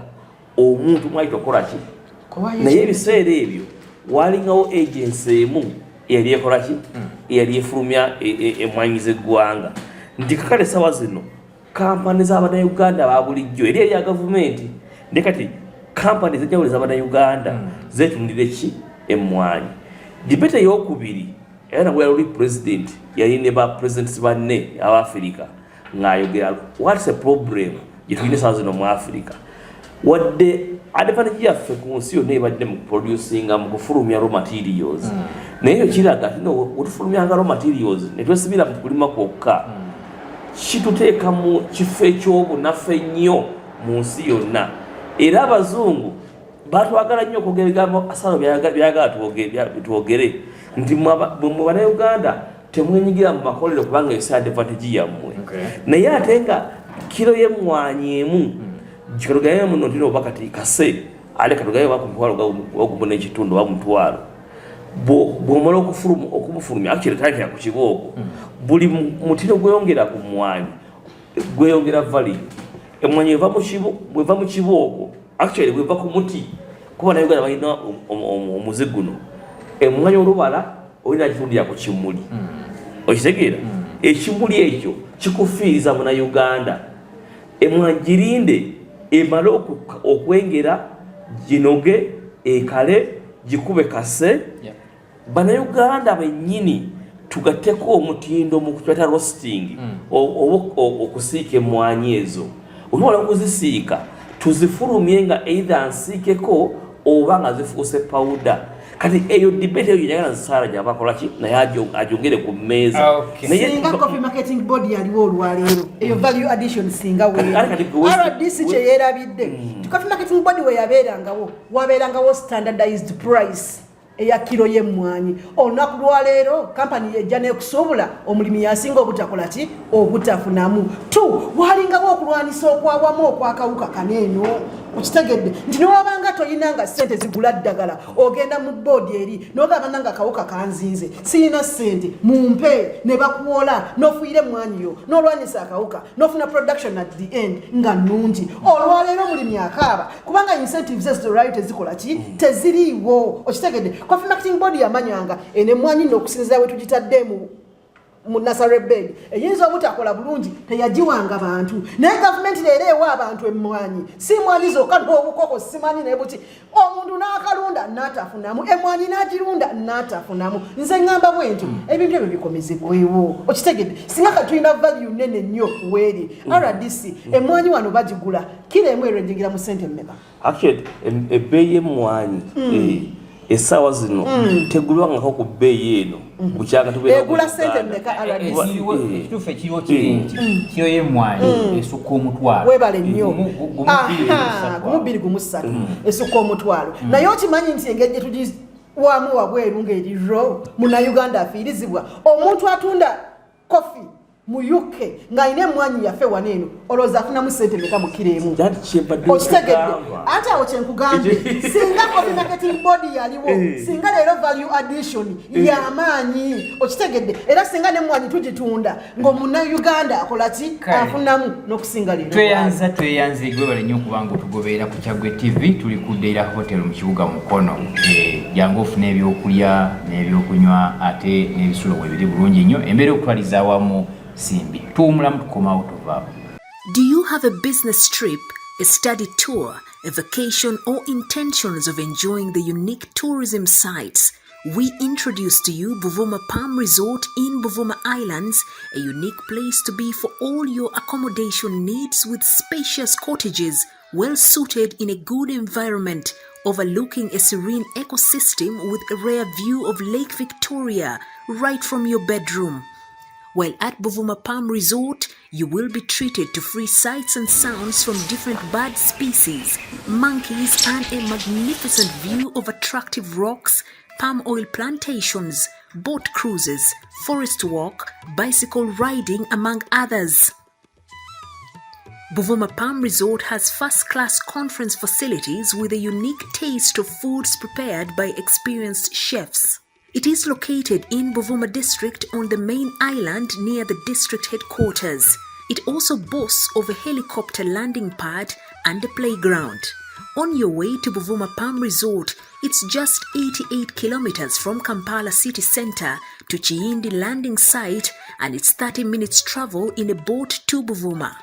omuntu mwayita okukola ki, naye ebiseera ebyo walingawo agency emu eyali ekola ki, eyali efulumya emmwanyi z'eggwanga, nti kakale sawa zino kampani z'abannayuganda ba bulijjo eri erya gavumenti, naye kati kampani ez'enjawulo ez'abannayuganda zetundira eki emmwanyi. Debate eyokubiri era nabwe yali president, yali ne ba presidents banne abafirika, ng'ayogera what's a problem gye tulina esaawa zino mu Africa. Wadde advantage yaffe ku nsi yonna ebadde mu kuproducinga, mu kufulumya raw materials, naye ekyo kiraga nti no wetufulumyanga raw materials ne twesibira mu kulima kwokka, kituteeka mu kifo ekyobunafu ennyo mu nsi yonna. Era abazungu batwagala nnyo okwogera ebigambo asalo byayagala twogere nti mwe Bannayuganda temwenyigira mu makolero kubanga esi advantage yammwe. Naye ate nga kiro y'emmwanyi emu katugaye muno ntino oba kati kase ale katugaye oba ku mutwalo ogumu n'ekitundu oba mutwalo, bw'omala okumufulumya, actually tandikira ku kibooko, buli mutindo gweyongera ku mmwanyi gweyongera value. Emmwanyi eva mu kibooko, actually bweva ku muti, kuba Kuba naye Uganda balina omuze guno, emwanyi olubala olina gitundira ku kimuli. Okitegeera? Ekimuli ekyo kikufiiriza muna Uganda. Emwanyi girinde emale okwengera, ginoge, ekale, gikube kase. Bannayuganda bennyini tugatteko omutindo mu kukyata roasting oba okusiika emmwanyi ezo. Otumala okuzisiika tuzifulumye nga either nsiikeko oba nga zifuuse pawuda. Kati eyo debate eyo njagala Nsaara gyaba akola ki naye agyongere ku mmeeza. Naye singa Coffee Marketing Board yaliwo olwaleero, eyo value addition singa RDC kye yeerabidde. Coffee Marketing Board we yabeerangawo, wabeerangawo standardized price eya kiro y'emmwanyi. Olunaku lwaleero kampani yejja n'ekusuubula, omulimi yasinga obutakola ki, obutafunamu. T walingawo okulwanisa okwawamu okwakawuka kaneeno. Okitegedde nti newabanga toyina nga ssente zigula ddagala, ogenda mu boodi eri nogamba, nanga akawuka kanzinze, siyina ssente, mumpe, ne bakuwola n'ofuuyira emmwanyi yo n'olwanyisa akawuka n'ofuna production at the end nga nnungi. Olwaleero omulimi akaaba kubanga incentives ezo olwaliro tezikola ki, teziriiwo. Okitegedde? Coffee Marketing Board yamanyanga eno emmwanyi nno okusinziira we tugitadde mu nursery bed eyinza obutakola bulungi, teyagiwanga bantu. Naye gavumenti leero ewa abantu emmwanyi, si mwanyi zokka, n'obukoko, simanyi naye buki, omuntu n'akalunda n'atafunamu, emmwanyi n'agirunda n'atafunamu. Nze ŋŋamba bwe nti ebintu ebyo bikomezebwewo. Okitegedde? Singa kati tulina value nene nnyo weeri RDC, emmwanyi wano bagigula kiro emu erejingira mu sente mmeka? Actually, ebbeeyi y'emmwanyi essaawa zino tegulwangako ku bbeeyi eno bukyanga tubeera mu Egula sente Uganda. mmeka, RDC? Ekituufu ekiriwo kiri nti kiro y'emmwanyi esukka omutwalo. Webale nnyo. Gumu bbiri, gumu ssatu. Gumu bbiri, gumu ssatu, esukka omutwalo. Naye okimanyi nti engeri gye tugiwamu wabweru ng'eri ro, Munnayuganda afiirizibwa. Omuntu atunda coffee mu UK ng'alina emmwanyi yaffe wano eno, olowooza afunamu sente meka mu kiro emu? That kyembadde Okitegedde? nkugamba. Ate awo kyenkugambye, singa Coffee Marketing Board yaliwo, singa leero value addition y'amaanyi. Okitegedde? Era singa nemmwanyi tugitunda ng'omunnayuganda akola ki, Kale. afunamu n'okusinga leero. Tweyanza, tweyanze, gwebale nnyo okubanga otugoberera ku Kyaggwe TV. Tuli ku Deira Hotel mu kibuga Mukono. Jangu ofune ebyokulya n'ebyokunywa, ate n'ebisulo bwe biri bulungi nnyo. Embeera okutwaliza awamu simbi. Tuwumulamu, tukomawo, tuvaako. Do you have a business trip, a study tour, a vacation, or intentions of enjoying the unique tourism sites? We introduce to you Buvuma Palm Resort in Buvuma Islands, a unique place to be for all your accommodation needs with spacious cottages well suited in a good environment overlooking a serene ecosystem with a rare view of Lake Victoria right from your bedroom. While at Buvuma Palm Resort, you will be treated to free sights and sounds from different bird species, monkeys, and a magnificent view of attractive rocks, palm oil plantations, boat cruises, forest walk, bicycle riding, among others. Buvuma Palm Resort has first class conference facilities with a unique taste of foods prepared by experienced chefs. It is located in Buvuma district on the main island near the district headquarters. It also boasts of a helicopter landing pad and a playground. On your way to Buvuma Palm Resort, it's just 88 kilometers from Kampala city center to Kiyindi landing site, and it's 30 minutes travel in a boat to Buvuma.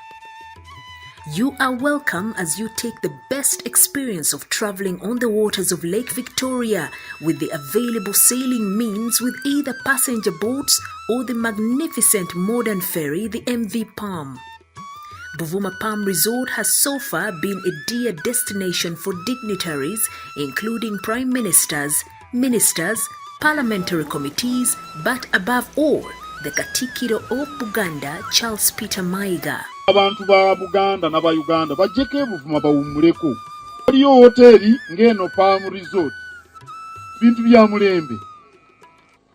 You are welcome as you take the best experience of traveling on the waters of Lake Victoria with the available sailing means with either passenger boats or the magnificent modern ferry, the MV Palm. Buvuma Palm Resort has so far been a dear destination for dignitaries, including prime ministers, ministers, parliamentary committees, but above all, the Katikiro of Buganda, Charles Peter Mayiga. Abantu ba Buganda n'Abayuganda bajjeko ebuvuma bawummuleko. Waliyo woteeri ng'eno Palm Resort, bintu bya mulembe.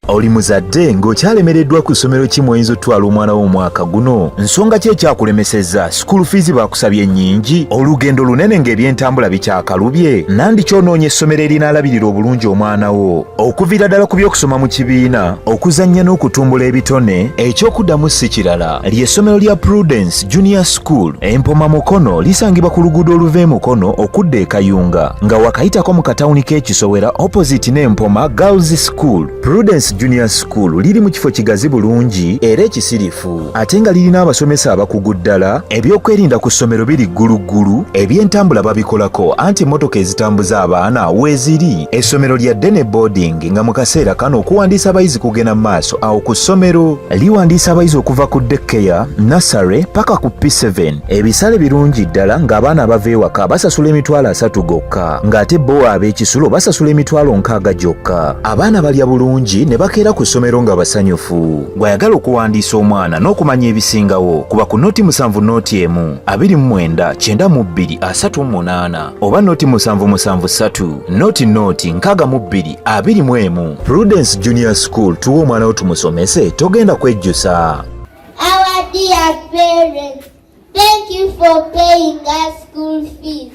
Oli muzadde ng'okyalemereddwa ku ssomero ki mw'oyinza otwala omwana wo omwaka guno? Nsonga ki ekyakulemesezza? School fees bakusabye nnyingi, olugendo lunene ng'ebyentambula bikyakalubye. Nandi kyonoonya essomero erinaalabirira obulungi omwana wo okuviira ddala ku by'okusoma mu kibiina, okuzannya n'okutumbula ebitone. Ekyokuddamu si kirala, ly'essomero lya Prudence Junior School Empoma Mukono, lisangibwa ku luguudo oluva e Mukono okudda e Kayunga nga wakayitako mu katawuni k'e Kisowera opposite n'Empoma Girls School. Prudence Junior School liri mu kifo kigazi bulungi era ekisirifu ate nga lirina abasomesa abakugu ddala. Ebyokwerinda ku ssomero biri gguluggulu, ebyentambula babikolako anti emmotoka ezitambuza abaana weeziri. Essomero lya ddene boarding nga mu kaseera kano okuwandiisa abayizi kugenda mu maaso awo ku ssomero. Liwandiisa abayizi okuva ku daycare, nursery paka ku P7. Ebisale birungi ddala ng'abaana abava ewaka basasula 30,000 gokka ng'ate bo ab'ekisulo basasula 60,000 gyokka. Abaana balya bulungi ne bakeera ku ssomero nga basanyufu. Gw'ayagala okuwandiisa omwana n'okumanya ebisingawo kuba ku 0 7 0 1 29 92 38 oba 0 7 7 3 0 0 62 21. Prudence Junior School, tuwe omwana wo tumusomese, togenda kwejjusa. Our dear parents, thank you for paying us school fees.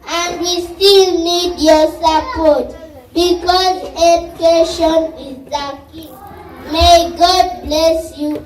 And we still need your support because education is the key. May God bless you.